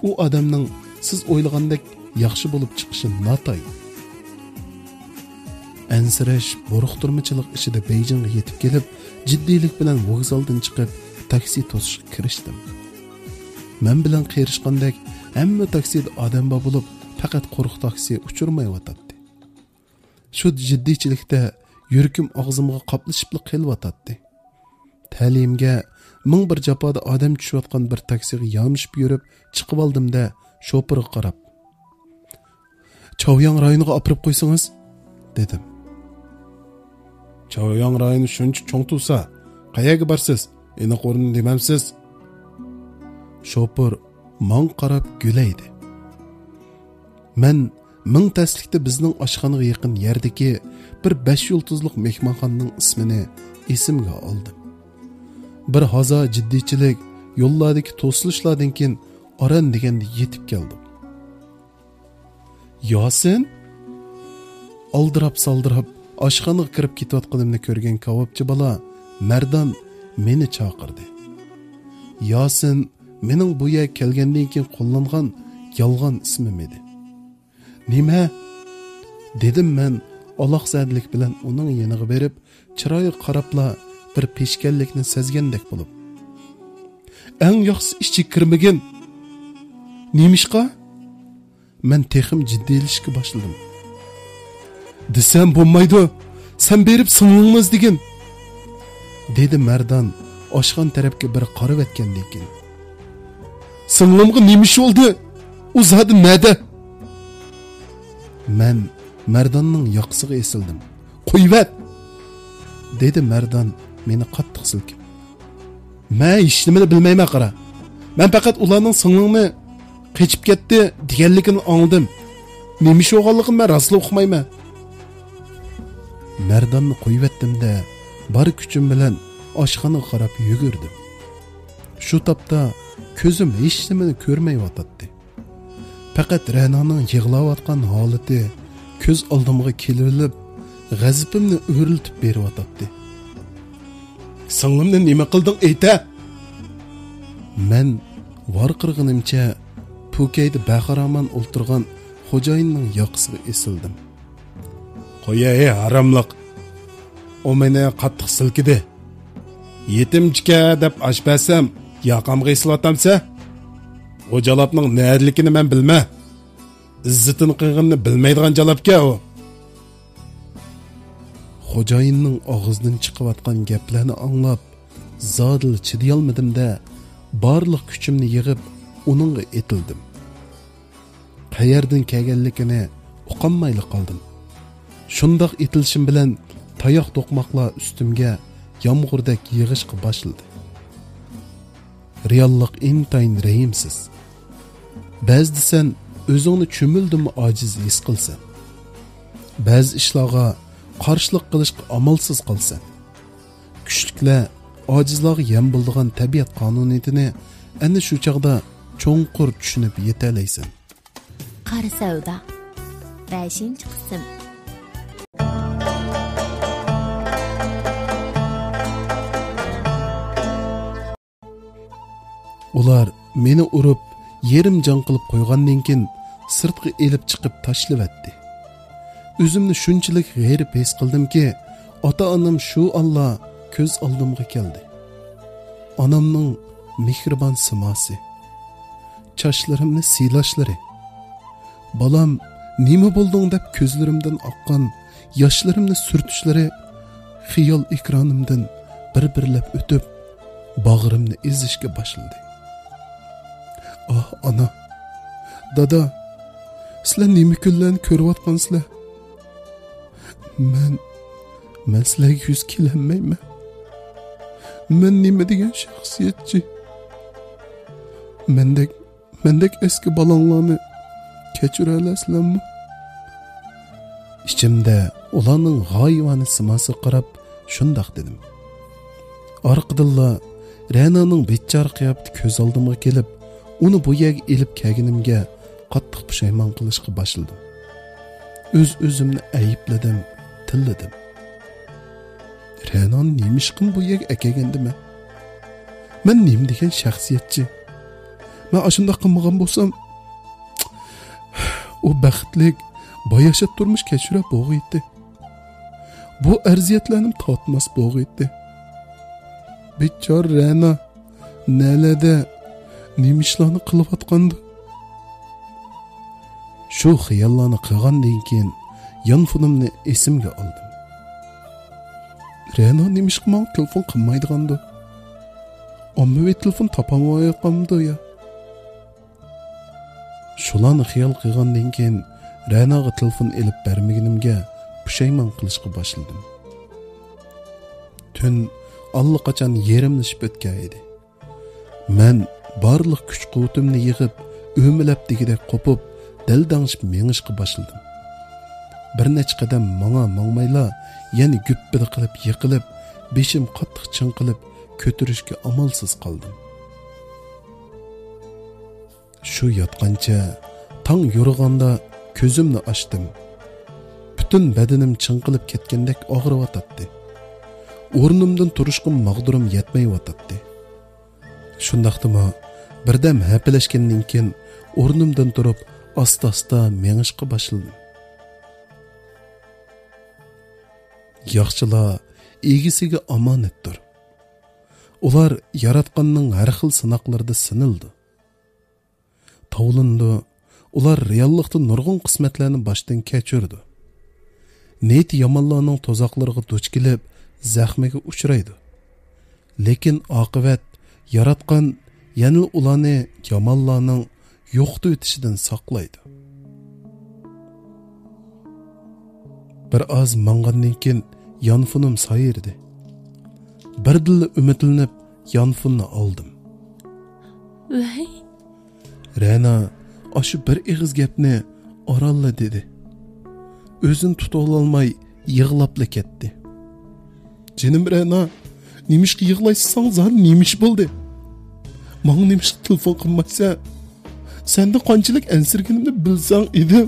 ئۇ ئادەمنىڭ سىز ئويلىغاندەك ياخشى بولۇپ چىقىشى ناتايىن. ئەنسىرەش، بورۇقتۇرمىچىلىق ئىچىدە بېيجىڭغا يېتىپ كېلىپ، جىددىيلىك بىلەن ۋوگزالدىن چىقىپ، تاكسى توسۇشقا كىرىشتىم. مەن بىلەن قېرىشقاندەك ھەممە تاكسىدا ئادەم بار بولۇپ، پەقەت قۇرۇق تاكسى ئۇچرىمايۋاتاتتى. شۇ جىددىيچىلىكتە يۈرىكىم ئاغزىمغا قاپلىشىپلا قېلىۋاتاتتى. تەلىيىمگە مىڭ بىر جاپادا ئادەم چۈشۈۋاتقان بىر تاكسىغا يامىشىپ يۈرۈپ چىقىۋالدىم-دە، شوپۇرغا قاراپ، «چاۋياڭ رايونىغا ئاپىرىپ قويسىڭىز» دېدىم. «چاۋياڭ رايونى شۇنچە چوڭ تۇرسا، قەيەرگە بارسىز؟ ئېنىق ئورنىنى دېمەمسىز؟» شوپۇر ماڭا قاراپ گۈلەيدى. مەن مىڭ تەسلىكتە بىزنىڭ ئاشخانىغا يېقىن يەردىكى بىر بەش يۇلتۇزلۇق مېھمانخانىنىڭ ئىسمىنى ئېسىمگە ئالدىم. بىر ھازا جىددىيچىلىك، يوللاردىكى توسۇلۇشلاردىن كېيىن ئاران دېگەندە يېتىپ كەلدۇق. ياسىن؟ ئالدىراپ-سالدىراپ ئاشخانىغا كىرىپ كېتىۋاتقىنىمنى كۆرگەن كاۋاپچى بالا مەردان مېنى چاقىردى. ياسىن مېنىڭ بۇ يەرگە كەلگەندىن كېيىن قوللانغان يالغان ئىسمىم ئىدى. «نېمە؟» دېدىم مەن ئالاقزادىلىك بىلەن ئۇنىڭ يېنىغا بېرىپ، چىرايىغا قاراپلا بىر پېشكەللىكنى سەزگەندەك بولۇپ. «ئەڭ ياخشىسى ئىچىگە كىرمىگىن.» «نېمىشقا؟» مەن تېخىمۇ جىددىيلىشىشكە باشلىدىم. «دېسەم بولمايدۇ، سەن بېرىپ سىڭلىڭنى ئىزدىگىن.» دېدى مەردان ئاشخانا تەرەپكە بىر قارىۋەتكەندىن كېيىن. «سىڭلىمغا نېمە ئىش بولدى؟ ئۇ زادى نەدە؟» مەن مەرداننىڭ ياقىسىغا ئېسىلدىم. «قويۇۋەت!» دېدى مەردان مېنى قاتتىق سىلكىپ. «مەن ھېچنېمىنى بىلمەيمەن، قارا. مەن پەقەت ئۇلارنىڭ سىڭلىڭنى قېچىپ كەتتى دېگەنلىكىنى ئاڭلىدىم. نېمە ئىش بولغانلىقىنى مەن راستلا ئۇقمايمەن.» مەرداننى قويۇۋەتتىم-دە، بار كۈچۈم بىلەن ئاشخانىغا قاراپ يۈگۈردۈم. شۇ تاپتا كۆزۈم ھېچنېمىنى كۆرمەيۋاتاتتى. پەقەت رەنانىڭ يىغلاۋاتقان ھالىتى كۆز ئالدىمغا كېلىۋېلىپ، غەزىپىمنى ئۆرلىتىپ بېرىۋاتاتتى. «سىڭلىمنى نېمە قىلدىڭ، ئېيتە!» مەن ۋارقىرىغىنىمچە پوكەيدە بەخىرامان ئولتۇرغان خوجايىننىڭ ياقىسىغا ئېسىلدىم. «قويە، ھەي ھاراملىق! ئۇ مېنى قاتتىق سىلكىدى. يېتىمچىكەن دەپ ئاش بەرسەم، ياقامغا ئېسىلىۋاتامسەن؟ ئۇ جالاپنىڭ نەدىلىكىنى مەن بىلمەن. ئىززىتىنى قىلغىنىنى بىلمەيدىغان جالاپكەن ئۇ.» خوجايىننىڭ ئاغزىدىن چىقىۋاتقان گەپلەرنى ئاڭلاپ، زادىلا چىدىيالمىدىم-دە، بارلىق كۈچۈمنى يىغىپ، ئۇنىڭغا ئېتىلدىم. قەيەردىن كەلگەنلىكىنى ئۇقالمايلا قالدىم. شۇنداق ئېتىلىشىم بىلەن تاياق توقماقلار ئۈستۈمگە يامغۇردەك يېغىشقا باشلىدى. رېئاللىق ئىنتايىن رەھىمسىز. بەزىدە سەن ئۆزۈڭنى چۈمۈلىدىنمۇ ئاجىز ھېس قىلىسەن. بەزى ئىشلارغا قارشىلىق قىلىشقا ئامالسىز قالىسەن. كۈچلۈكلەر ئاجىزلارغا يەم بولىدىغان تەبىئەت قانۇنىيىتىنى ئەنە شۇ چاغدا چوڭقۇر چۈشىنىپ يېتەلەيسەن. قارا سەۋدا. بەشىنچى قىسىم. ئۇلار مېنى ئۇرۇپ، يېرىم جان قىلىپ قويغاندىن كېيىن، سىرتقا ئېلىپ چىقىپ تاشلىۋەتتى. ئۆزۈمنى شۇنچىلىك غېرىب ھېس قىلدىمكى، ئاتا-ئانام شۇ ئانلا كۆز ئالدىمغا كەلدى. ئانامنىڭ مېھرىبان سىماسى، چاچلىرىمنى سىيلاشلىرى، «بالام، نېمە بولدۇڭ؟» دەپ كۆزلىرىمدىن ئاققان ياشلىرىمنى سۈرتۈشلىرى خىيال ئېكرانىمدىن بىر-بىرلەپ ئۆتۈپ، باغرىمنى ئېزىشكە باشلىدى. ئاھ، ئانا، دادا، سىلەر نېمە كۈنلەرنى كۆرۈۋاتقانسىلەر؟ مەن، مەن سىلەرگە يۈز كېلەلمەيمەن. مەن نېمە دېگەن شەخسىيەتچى؟ مەندەك مەندەك ئەسكى بالاڭلارنى كەچۈرەلەرسىلەرمۇ؟ ئىچىمدە ئۇلارنىڭ غايىۋانە سىماسىغا قاراپ شۇنداق دېدىم. ئارقىدىنلا رەنانىڭ بىچارە قىياپىتى كۆز ئالدىمغا كېلىپ، ئۇنى بۇ يەرگە ئېلىپ كەلگىنىمگە قاتتىق پۇشايمان قىلىشقا باشلىدىم. ئۆز-ئۆزۈمنى ئەيىبلىدىم، تىللىدىم. رەنانى نېمىشقىمۇ بۇ يەرگە ئەكەلگەندىم مەن؟ مەن نېمە دېگەن شەخسىيەتچى؟ مەن ئاشۇنداق قىلمىغان بولسام، ئۇ بەختلىك، باياشات تۇرمۇش كەچۈرەر بولغىيتتى. بۇ ئەرزىيەتلەرنىمۇ تارتماس بولغىيتتى. بىچارە رەنا نەلەردە، نېمە ئىشلارنى قىلىۋاتقاندۇ؟ شۇ خىياللارنى قىلغاندىن كېيىن يانفونۇمنى ئېسىمگە ئالدىم. رەنا نېمىشقا ماڭا تېلېفون قىلمايدىغاندۇ؟ ئاممىۋى تېلېفون تاپالمايۋاتقانمىدۇ يا؟ شۇلارنى خىيال قىلغاندىن كېيىن رەناغا تېلېفون ئېلىپ بەرمىگىنىمگە پۇشايمان قىلىشقا باشلىدىم. تۈن ئاللىقاچان يېرىملىشىپ ئۆتكەن ئىدى. مەن بارلىق كۈچ-قۇۋۋىتىمنى يىغىپ، ئۆمىلەپ دېگۈدەك قوپۇپ، دەلدەڭشىپ مېڭىشقا باشلىدىم. بىر نەچچە قەدەم ماڭا-ماڭمايلا، يەنە گۈپپىدە قىلىپ يىقىلىپ، بېشىم قاتتىق چىڭقىلىپ، كۆتۈرۈشكە ئامالسىز قالدىم. شۇ ياتقانچە تاڭ يورۇغاندا كۆزۈمنى ئاچتىم. پۈتۈن بەدىنىم چىڭقىلىپ كەتكەندەك ئاغرىۋاتاتتى. ئورنۇمدىن تۇرۇشقا ماغدۇرۇم يەتمەيۋاتاتتى. شۇنداقتىمۇ بىردەم ھەپىلەشكەندىن كېيىن ئورنۇمدىن تۇرۇپ، ئاستا-ئاستا مېڭىشقا باشلىدىم. ياخشىلار ئىگىسىگە ئامانەتتۇر. ئۇلار ياراتقاننىڭ ھەر خىل سىناقلىرىدا سىنىلىدۇ. تاۋلىنىدۇ. ئۇلار رېئاللىقتا نۇرغۇن قىسمەتلەرنى باشتىن كەچۈرىدۇ. نىيىتى يامانلارنىڭ تۇزاقلىرىغا دۇچ كېلىپ، زەخمىگە ئۇچرايدۇ. لېكىن ئاقىۋەت ياراتقان يەنىلا ئۇلارنى يامانلارنىڭ يوقىتىۋېتىشىدىن ساقلايدۇ. بىر ئاز ماڭغاندىن كېيىن يانفونۇم سايرىدى. بىردىنلا ئۈمىدلىنىپ يانفوننى ئالدىم. ۋەي. رەنا ئاشۇ بىر ئېغىز گەپنى ئارانلا دېدى. ئۆزىنى تۇتۇۋالالماي يىغلاپلا كەتتى. جېنىم رەنا، نېمىشقا يىغلايسەن؟ ساڭا زادى نېمە ئىش بولدى؟ ماڭا نېمىشقا تېلېفون قىلمايسەن؟ سەندىن قانچىلىك ئەنسىرىگىنىمنى بىلسەڭ ئىدىم.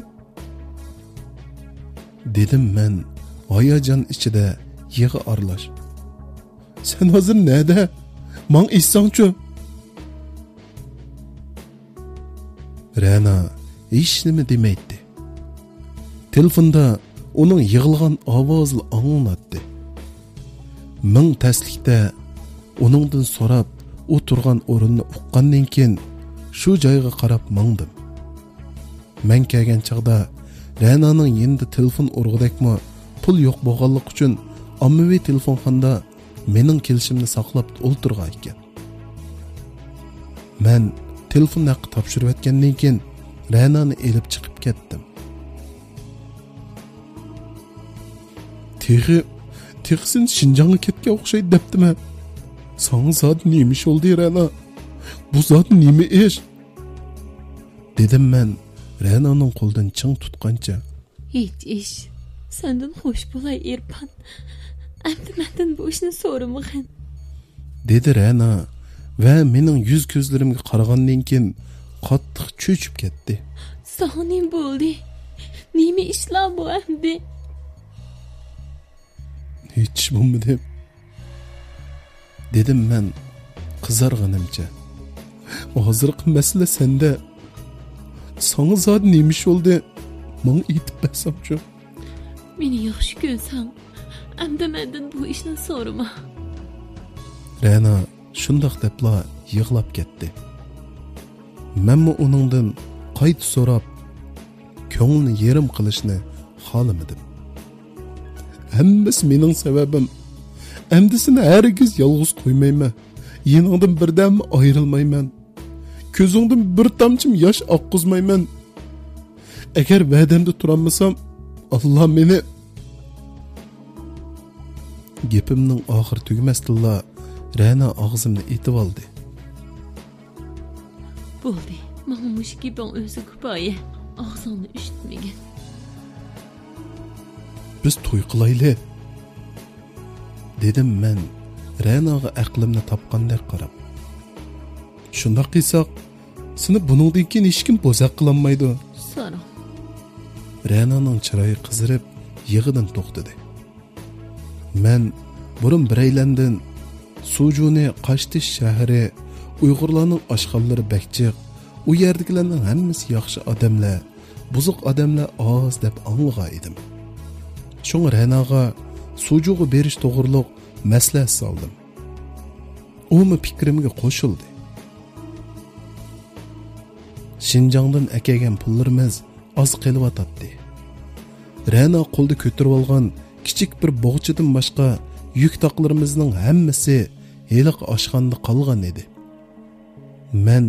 دېدىم مەن ھاياجان ئىچىدە يىغا ئارىلاش. سەن ھازىر نەدە؟ ماڭا ئېيتساڭچۇ؟ رەنا ھېچنېمە دېمەيتتى. تېلېفوندا ئۇنىڭ يىغلىغان ئاۋازىلا ئاڭلىناتتى. مىڭ تەسلىكتە ئۇنىڭدىن سوراپ، ئۇ تۇرغان ئورۇننى ئۇققاندىن كېيىن شۇ جايغا قاراپ ماڭدىم. مەن كەلگەن چاغدا رەنانىڭ يېنىدا تېلېفون ئۇرغۇدەكمۇ پۇل يوق بولغانلىقى ئۈچۈن ئاممىۋى تېلېفونخانىدا مېنىڭ كېلىشىمنى ساقلاپ ئولتۇرغان ئىكەن. مەن تېلېفون ھەققى تاپشۇرۇۋەتكەندىن كېيىن رەنانى ئېلىپ چىقىپ كەتتىم. تېخى، تېخى سېنى شىنجاڭغا كەتكەن ئوخشايدۇ دەپتىمەن. ساڭا زادى نېمە ئىش بولدى، رەنا؟ بۇ زادى نېمە ئىش؟ دېدىم مەن رەنانىڭ قولىدىن چىڭ تۇتقانچە. ھېچ ئىش. سەندىن خوش بولاي، ئېرپان. ئەمدى مەندىن بۇ ئىشنى سورىمىغىن. دېدى رەنا ۋە مېنىڭ يۈز كۆزلىرىمگە قارىغاندىن كېيىن قاتتىق چۆچۈپ كەتتى. ساڭا نېمە بولدى؟ نېمە ئىشلار بۇ ئەمدى؟ ھېچ ئىش بولمىدى، دېدىم مەن قىزارغىنىمچە. ھازىرقى مەسىلە سەندە. ساڭا زادى نېمە ئىش بولدى؟ ماڭا ئېيتىپ بەرسەڭچۇ؟ مېنى ياخشى كۆرسەڭ، ئەمدى مەندىن بۇ ئىشنى سورىما. رەنا شۇنداق دەپلا يىغلاپ كەتتى. مەنمۇ ئۇنىڭدىن قايتا سوراپ، كۆڭلىنى يېرىم قىلىشنى خالىمىدىم. ھەممىسى مېنىڭ سەۋەبىم. ئەمدى سېنى ھەرگىز يالغۇز قويمايمەن. يېنىڭدىن بىردەممۇ ئايرىلمايمەن. كۆزۈڭدىن بىر تامچىمۇ ياش ئاققۇزمايمەن. ئەگەر ۋەدەمدە تۇرالمىسام، ئاللا مېنى. گېپىمنىڭ ئاخىرى تۈگىمەستىنلا رەنا ئاغزىمنى ئېتىۋالدى. بولدى، ماڭا مۇشۇ گېپىڭ ئۆزى كۇپايە. ئاغزىڭنى ئۈشتمىگىن. بىز توي قىلايلى، دېدىم مەن رەناغا ئەقلىمنى تاپقاندەك قاراپ. شۇنداق قىلساق، سېنى بۇنىڭدىن كېيىن ھېچكىم بوزەك قىلالمايدۇ. ساراڭ. رەنانىڭ چىرايى قىزىرىپ، يىغىدىن توختىدى. مەن بۇرۇن بىرەيلەندىن سۇجۇنى قاشتېش شەھىرى، ئۇيغۇرلارنىڭ ئاشخانىلىرى بەك جىق، ئۇ يەردىكىلەرنىڭ ھەممىسى ياخشى ئادەملەر، بۇزۇق ئادەملەر ئاز دەپ ئاڭلىغان ئىدىم. شۇڭا رەناغا سۇجۇغا بېرىش توغرۇلۇق مەسلىھەت سالدىم. ئۇمۇ پىكرىمگە قوشۇلدى. شىنجاڭدىن ئەكەلگەن پۇللىرىمىز ئاز قېلىۋاتاتتى. رەنا قولدا كۆتۈرۈۋالغان كىچىك بىر بوغچىدىن باشقا يۈك تاقلىرىمىزنىڭ ھەممىسى ھېلىقى ئاشخانىدا قالغان ئىدى. مەن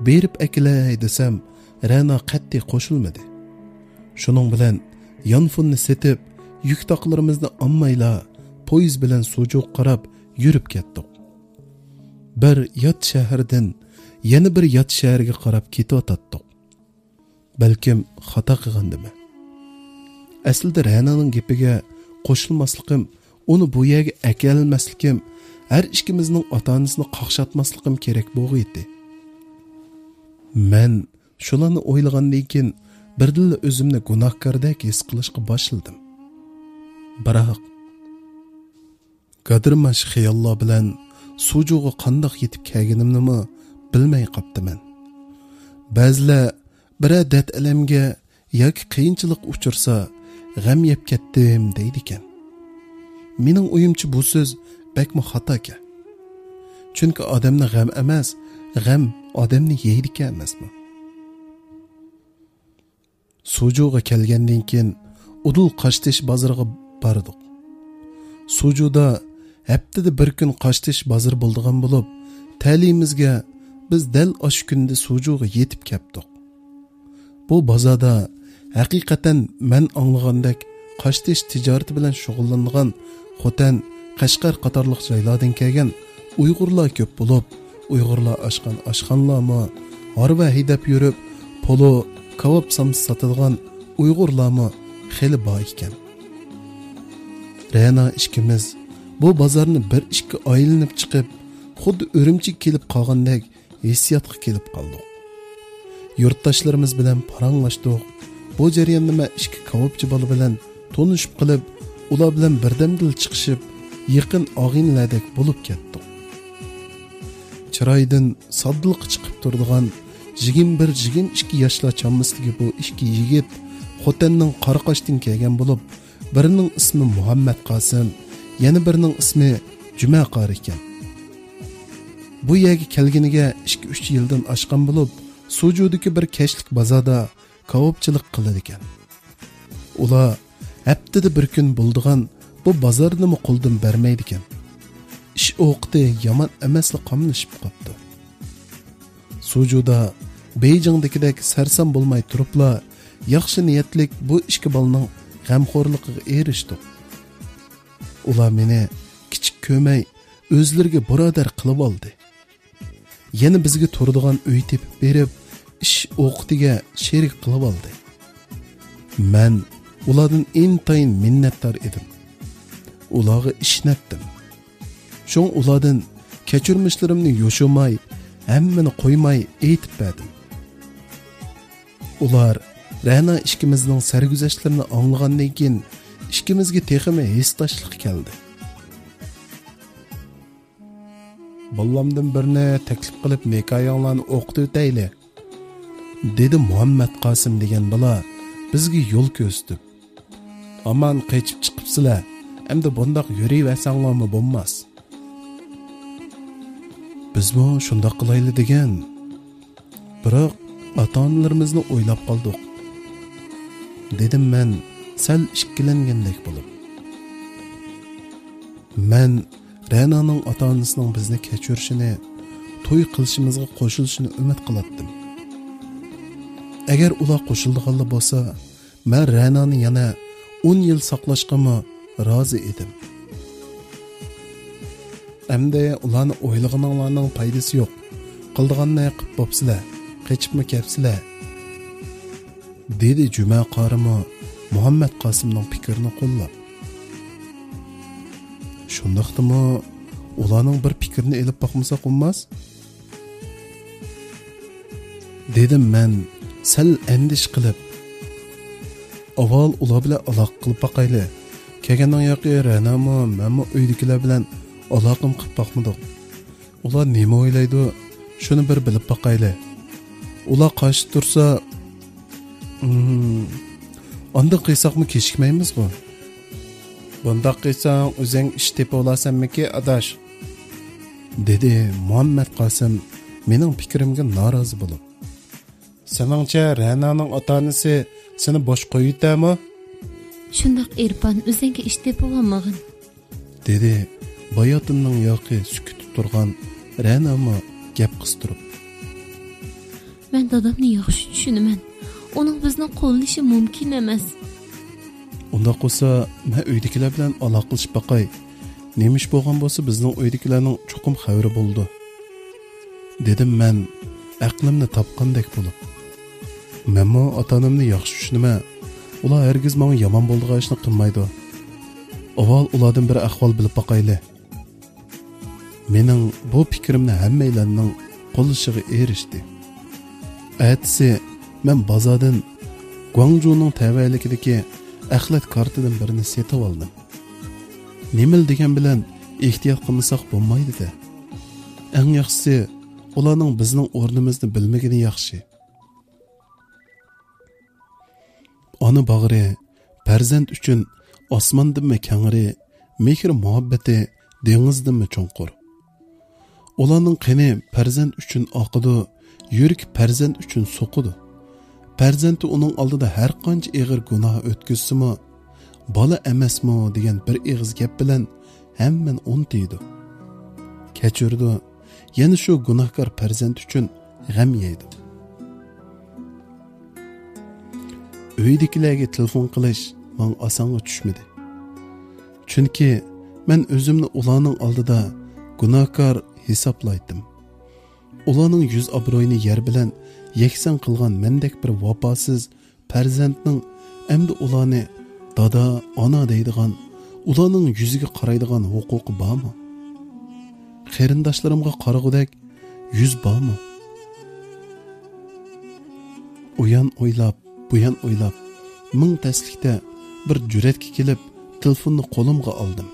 بېرىپ ئەكېلەي دېسەم، رەنا قەتئىي قوشۇلمىدى. شۇنىڭ بىلەن يانفوننى سېتىپ، يۈك تاقلىرىمىزنى ئالمايلا پويىز بىلەن سۇجۇغا قاراپ يۈرۈپ كەتتۇق. بىر يات شەھەردىن يەنە بىر يات شەھەرگە قاراپ كېتىۋاتاتتۇق. بەلكىم خاتا قىلغاندىمەن. ئەسلىدە رەنانىڭ گېپىگە قوشۇلماسلىقىم، ئۇنى بۇ يەرگە ئەكېلەلمەسلىكىم، ھەر ئىككىمىزنىڭ ئاتا-ئانىسىنى قاقشاتماسلىقىم كېرەك بولغىيتى. مەن شۇلارنى ئويلىغاندىن كېيىن، بىردىنلا ئۆزۈمنى گۇناھكاردەك ھېس قىلىشقا باشلىدىم. بىراق، گادىرماش خىياللار بىلەن سۇجۇغا قانداق يېتىپ كەلگىنىمنىمۇ بىلمەي قاپتىمەن. بەزىلەر بىرەر دەرد ئەلەمگە ياكى قىيىنچىلىققا ئۇچرىسا، غەم يەپ كەتتىم دەيدىكەن. مېنىڭ ئويۇمچە بۇ سۆز بەكمۇ خاتاكەن. چۈنكى ئادەمنى غەم ئەمەس، غەم ئادەمنى يەيدىكەن ئەمەسمۇ؟ سۇجۇغا كەلگەندىن كېيىن ئۇدۇل قاشتېشى بازىرىغا باردۇق. سۇجۇدا ھەپتىدە بىر كۈن قاشتېشى بازىرى بولىدىغان بولۇپ، تەلىيىمىزگە بىز دەل ئاشۇ كۈندە سۇجۇغا يېتىپ كەپتۇق. بۇ بازاردا ھەقىقەتەن مەن ئاڭلىغاندەك قاشتېشى تىجارىتى بىلەن شۇغۇللىنىدىغان خوتەن، قەشقەر قاتارلىق جايلاردىن كەلگەن ئۇيغۇرلار كۆپ بولۇپ، ئۇيغۇرلار ئاچقان ئاشخانىلارمۇ، ھارۋا ھەيدەپ يۈرۈپ، پولۇ، كاۋاپ سامسا ساتىدىغان ئۇيغۇرلارمۇ خېلى بار ئىكەن. رەنا ئىككىمىز بۇ بازارنى بىر ئىككى ئايلىنىپ چىقىپ، خۇددى ئۈرۈمچىگە كېلىپ قالغاندەك ھېسسىياتقا كېلىپ قالدۇق. يۇرتداشلىرىمىز بىلەن پاراڭلاشتۇق. بۇ جەرياندا مەن ئىككى كاۋاپچى بالا بىلەن تونۇشۇپ قېلىپ، ئۇلار بىلەن بىردەمدىلا چىقىشىپ، يېقىن ئاغىنىلەردەك بولۇپ كەتتۇق. چىرايىدىن ساددىلىقى چىقىپ تۇرىدىغان يىگىرمە بىر، يىگىرمە ئىككى ياشلار چامىسىدىكى بۇ ئىككى يىگىت خوتەننىڭ قاراقاشتىن كەلگەن بولۇپ، بىرىنىڭ ئىسمى مۇھەممەت قاسىم، يەنە بىرىنىڭ ئىسمى جۈمە قارى ئىكەن. بۇ يەرگە كەلگىنىگە ئىككى-ئۈچ يىلدىن ئاشقان بولۇپ، سۇجۇدىكى بىر كەچلىك بازاردا كاۋاپچىلىق قىلىدىكەن. ئۇلار ھەپتىدە بىر كۈن بولىدىغان بۇ بازارنىمۇ قولدىن بەرمەيدىكەن. ئىش ئوقىتى يامان ئەمەسلا قاملىشىپ قاپتۇ. سۇجۇدا بېيجىڭدىكىدەك سەرسان بولماي تۇرۇپلا، ياخشى نىيەتلىك بۇ ئىككى بالىنىڭ غەمخورلۇقىغا ئېرىشتۇق. ئۇلار مېنى كىچىك كۆرمەي، ئۆزلىرىگە بۇرادەر قىلىۋالدى. يەنە بىزگە تۇرىدىغان ئۆي تېپىپ بېرىپ، ئىش ئوقىتىگە شېرىك قىلىۋالدى. مەن ئۇلاردىن ئىنتايىن مىننەتدار ئىدىم. ئۇلارغا ئىشىنەتتىم. شۇڭا ئۇلاردىن كەچۈرمىشلىرىمنى يوشۇرماي، ھەممىنى قويماي ئېيتىپ بەردىم. ئۇلار رەنا ئىككىمىزنىڭ سەرگۈزەشتلىرىنى ئاڭلىغاندىن كېيىن، ئىككىمىزگە تېخىمۇ ھېسداشلىق كەلدى. «بالىلامدىن بىرنى تەكلىپ قىلىپ، نىكاھىڭلارنى ئوقۇتۇۋېتەيلى»، دېدى مۇھەممەت قاسىم دېگەن بالا بىزگە يول كۆرسىتىپ. «ھامان قېچىپ چىقىپسىلەر، ئەمدى بۇنداق يۈرۈۋەرسەڭلارمۇ بولماس.» بىزمۇ شۇنداق قىلايلى دېگەن. بىراق ئاتا-ئانىلىرىمىزنى ئويلاپ قالدۇق، دېدىم مەن سەل ئىككىلەنگەندەك بولۇپ. مەن رەنانىڭ ئاتا-ئانىسىنىڭ بىزنى كەچۈرۈشىنى، توي قىلىشىمىزغا قوشۇلۇشىنى ئۈمىد قىلاتتىم. ئەگەر ئۇلار قوشۇلىدىغانلا بولسا، مەن رەنانى يەنە ئون يىل ساقلاشقىمۇ رازى ئىدىم. «ئەمدى ئۇلارنى ئويلىغىنىڭلارنىڭ پايدىسى يوق. قىلىدىغاننى قىپ بوپسىلەر، قېچىپمۇ كەپسىلەر»، دېدى جۈمە قارىمۇ مۇھەممەت قاسىمنىڭ پىكرىنى قوللاپ. «شۇنداقتىمۇ ئۇلارنىڭ بىر پىكرىنى ئېلىپ باقمىساق بولماس؟» دېدىم مەن سەل ئەندىشە قىلىپ. «ئاۋۋال ئۇلار بىلەن ئالاقە قىلىپ باقايلى. كەلگەننىڭ ياقى رەنامۇ، مەنمۇ ئۆيدىكىلەر بىلەن ئالاقىمۇ قىلىپ باقمىدۇق. ئۇلار نېمە ئويلايدۇ، شۇنى بىر بىلىپ باقايلى. ئۇلار قارشى تۇرسا، ئاندىن قىلساقمۇ كېچىكمەيمىزغۇ؟» «بۇنداق قىلساڭ ئۆزۈڭ ئىش تېپىۋالارسەنمىكى، ئاداش؟» دېدى مۇھەممەت قاسىم مېنىڭ پىكرىمگە نارازى بولۇپ. «سېنىڭچە رەنانىڭ ئاتا-ئانىسى سېنى بوش قويۇۋېتەرمۇ؟ شۇنداق، ئېرپان، ئۆزۈڭگە ئىش تېپىۋالمىغىن. دېدى باياتىننىڭ ياقى سۈكۈتتە تۇرغان رەنامۇ گەپ قىستۇرۇپ. مەن دادامنى ياخشى چۈشىنىمەن. ئۇنىڭ بىزنى قوللىشى مۇمكىن ئەمەس. ئۇنداق بولسا، مەن ئۆيدىكىلەر بىلەن ئالاقىلىشىپ باقاي. نېمە ئىش بولغان بولسا، بىزنىڭ ئۆيدىكىلەرنىڭ چوقۇم خەۋىرى بولىدۇ، دېدىم مەن ئەقلىمنى تاپقاندەك بولۇپ. مەنمۇ ئاتا-ئانامنى ياخشى چۈشىنىمەن. ئۇلار ھەرگىز ماڭا يامان بولىدىغان ئىشنى قىلمايدۇ. ئاۋۋال ئۇلاردىن بىر ئەھۋال بىلىپ باقايلى. مېنىڭ بۇ پىكرىمنى ھەممەيلەننىڭ قوللىشىغا ئېرىشتى. ئەتىسى مەن بازاردىن گۇاڭجۇنىڭ تەۋەلىكىدىكى ئەخلەت كارتىدىن بىرنى سېتىۋالدىم. نېمىلا دېگەن بىلەن ئېھتىيات قىلمىساق بولمايدۇ-دە. ئەڭ ياخشىسى، ئۇلارنىڭ بىزنىڭ ئورنىمىزنى بىلمىگىنى ياخشى. ئانا باغرى پەرزەنت ئۈچۈن ئاسماندىنمۇ كەڭرى، مېھرى-مۇھەببىتى دېڭىزدىنمۇ چوڭقۇر. ئۇلارنىڭ قېنى پەرزەنت ئۈچۈن ئاقىدۇ، يۈرىكى پەرزەنت ئۈچۈن سوقىدۇ. پەرزەنتى ئۇنىڭ ئالدىدا ھەر قانچە ئېغىر گۇناھ ئۆتكۈزسىمۇ، «بالا ئەمەسمۇ؟» دېگەن بىر ئېغىز گەپ بىلەن ھەممىنى ئۇنتۇيدۇ. كەچۈرىدۇ، يەنە شۇ گۇناھكار پەرزەنت ئۈچۈن غەم يەيدۇ. ئۆيدىكىلەرگە تېلېفون قىلىش ماڭا ئاسانغا چۈشمىدى. چۈنكى مەن ئۆزۈمنى ئۇلارنىڭ ئالدىدا گۇناھكار ھېسابلايتتىم. ئۇلارنىڭ يۈز ئابرۇيىنى يەر بىلەن يەكسان قىلغان مەندەك بىر ۋاپاسىز پەرزەنتنىڭ ئەمدى ئۇلارنى دادا، ئانا دەيدىغان، ئۇلارنىڭ يۈزىگە قارايدىغان ھوقۇقى بارمۇ؟ قېرىنداشلىرىمغا قارىغۇدەك يۈز بارمۇ؟ ئۇيان ئويلاپ، بۇيان ئويلاپ، مىڭ تەسلىكتە بىر جۈرئەتكە كېلىپ، تېلېفوننى قولۇمغا ئالدىم.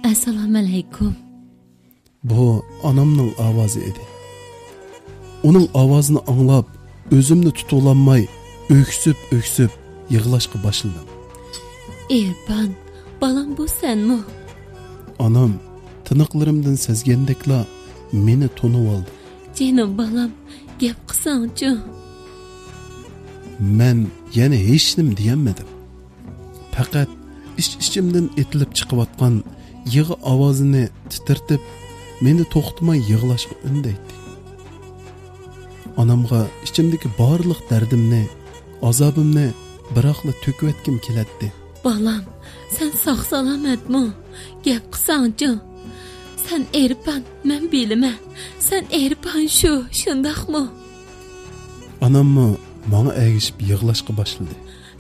ئەسسالامۇئەلەيكۇم. بۇ ئانامنىڭ ئاۋازى ئىدى. ئۇنىڭ ئاۋازىنى ئاڭلاپ، ئۆزۈمنى تۇتۇۋالالماي، ئۆكسۈپ-ئۆكسۈپ يىغلاشقا باشلىدىم. ئېرپان، بالام، بۇ سەنمۇ؟ ئانام تىنىقلىرىمدىن سەزگەندەكلا مېنى تونۇۋالدى. جېنىم بالام، گەپ قىلساڭچۇ؟ مەن يەنە ھېچنېمە دېيەلمىدىم. پەقەت ئىچ-ئىچىمدىن ئېتىلىپ چىقىۋاتقان يىغا ئاۋازىنى تىترىتىپ، مېنى توختىماي يىغلاشقا ئۈندەيتتى. ئانامغا ئىچىمدىكى بارلىق دەردىمنى، ئازابىمنى بىراقلا تۆكۈۋەتكۈم كېلەتتى. بالام، سەن ساق-سالامەتمۇ؟ گەپ قىلساڭچۇ؟ سەن ئېرپان، مەن بىلىمەن. سەن ئېرپان شۇ، شۇنداقمۇ؟ ئاناممۇ ماڭا ئەگىشىپ يىغلاشقا باشلىدى.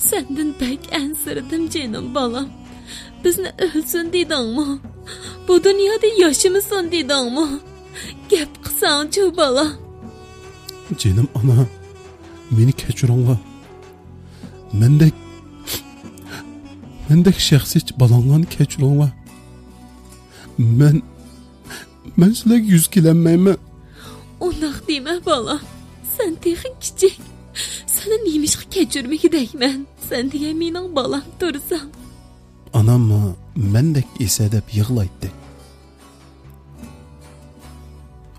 سەندىن بەك ئەنسىرىدىم، جېنىم بالام. بىزنى ئۆلسۇن دېدىڭمۇ؟ بۇ دۇنيادا ياشىمىسۇن دېدىڭمۇ؟ گەپ قىلساڭچۇ، بالام؟ جېنىم ئانا، مېنى كەچۈرۈڭلار. مەندەك، مەندەك شەخسىيەتچى بالاڭلارنى كەچۈرۈڭلار. مەن، مەن سىلەرگە يۈز كېلەلمەيمەن. ئۇنداق دېمە، بالام. سەن تېخى كىچىك. سېنى نېمىشقا كەچۈرمىگۈدەكمەن؟ سەن دېگەن مېنىڭ بالام تۇرساڭ. ئاناممۇ مەندەك ئېسەدەپ يىغلايتتى.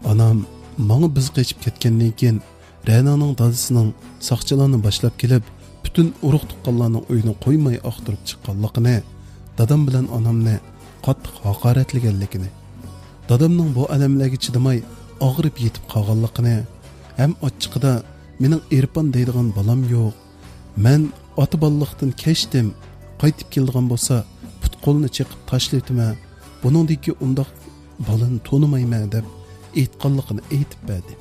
ئانام ماڭا بىز قېچىپ كەتكەندىن كېيىن، رەنانىڭ دادىسىنىڭ ساقچىلارنى باشلاپ كېلىپ، پۈتۈن ئۇرۇق-تۇغقانلارنىڭ ئۆيىنى قويماي ئاختۇرۇپ چىققانلىقىنى دادام بىلەن ئانامنى قاتتىق ھاقارەتلىگەنلىكىنى، دادامنىڭ بۇ ئەلەملەرگە چىدىماي ئاغرىپ يېتىپ قالغانلىقىنى ھەم ئاچچىقىدا مېنىڭ ئېرپان دەيدىغان بالام يوق، مەن ئاتا-بالىلىقتىن كەچتىم، قايتىپ كېلىدىغان بولسا پۇت-قولىنى چېقىپ تاشلىۋېتىمەن، بۇنىڭدىن كېيىن ئۇنداق بالىنى تونۇمايمەن دەپ ئېيتقانلىقىنى ئېيتىپ بەردى.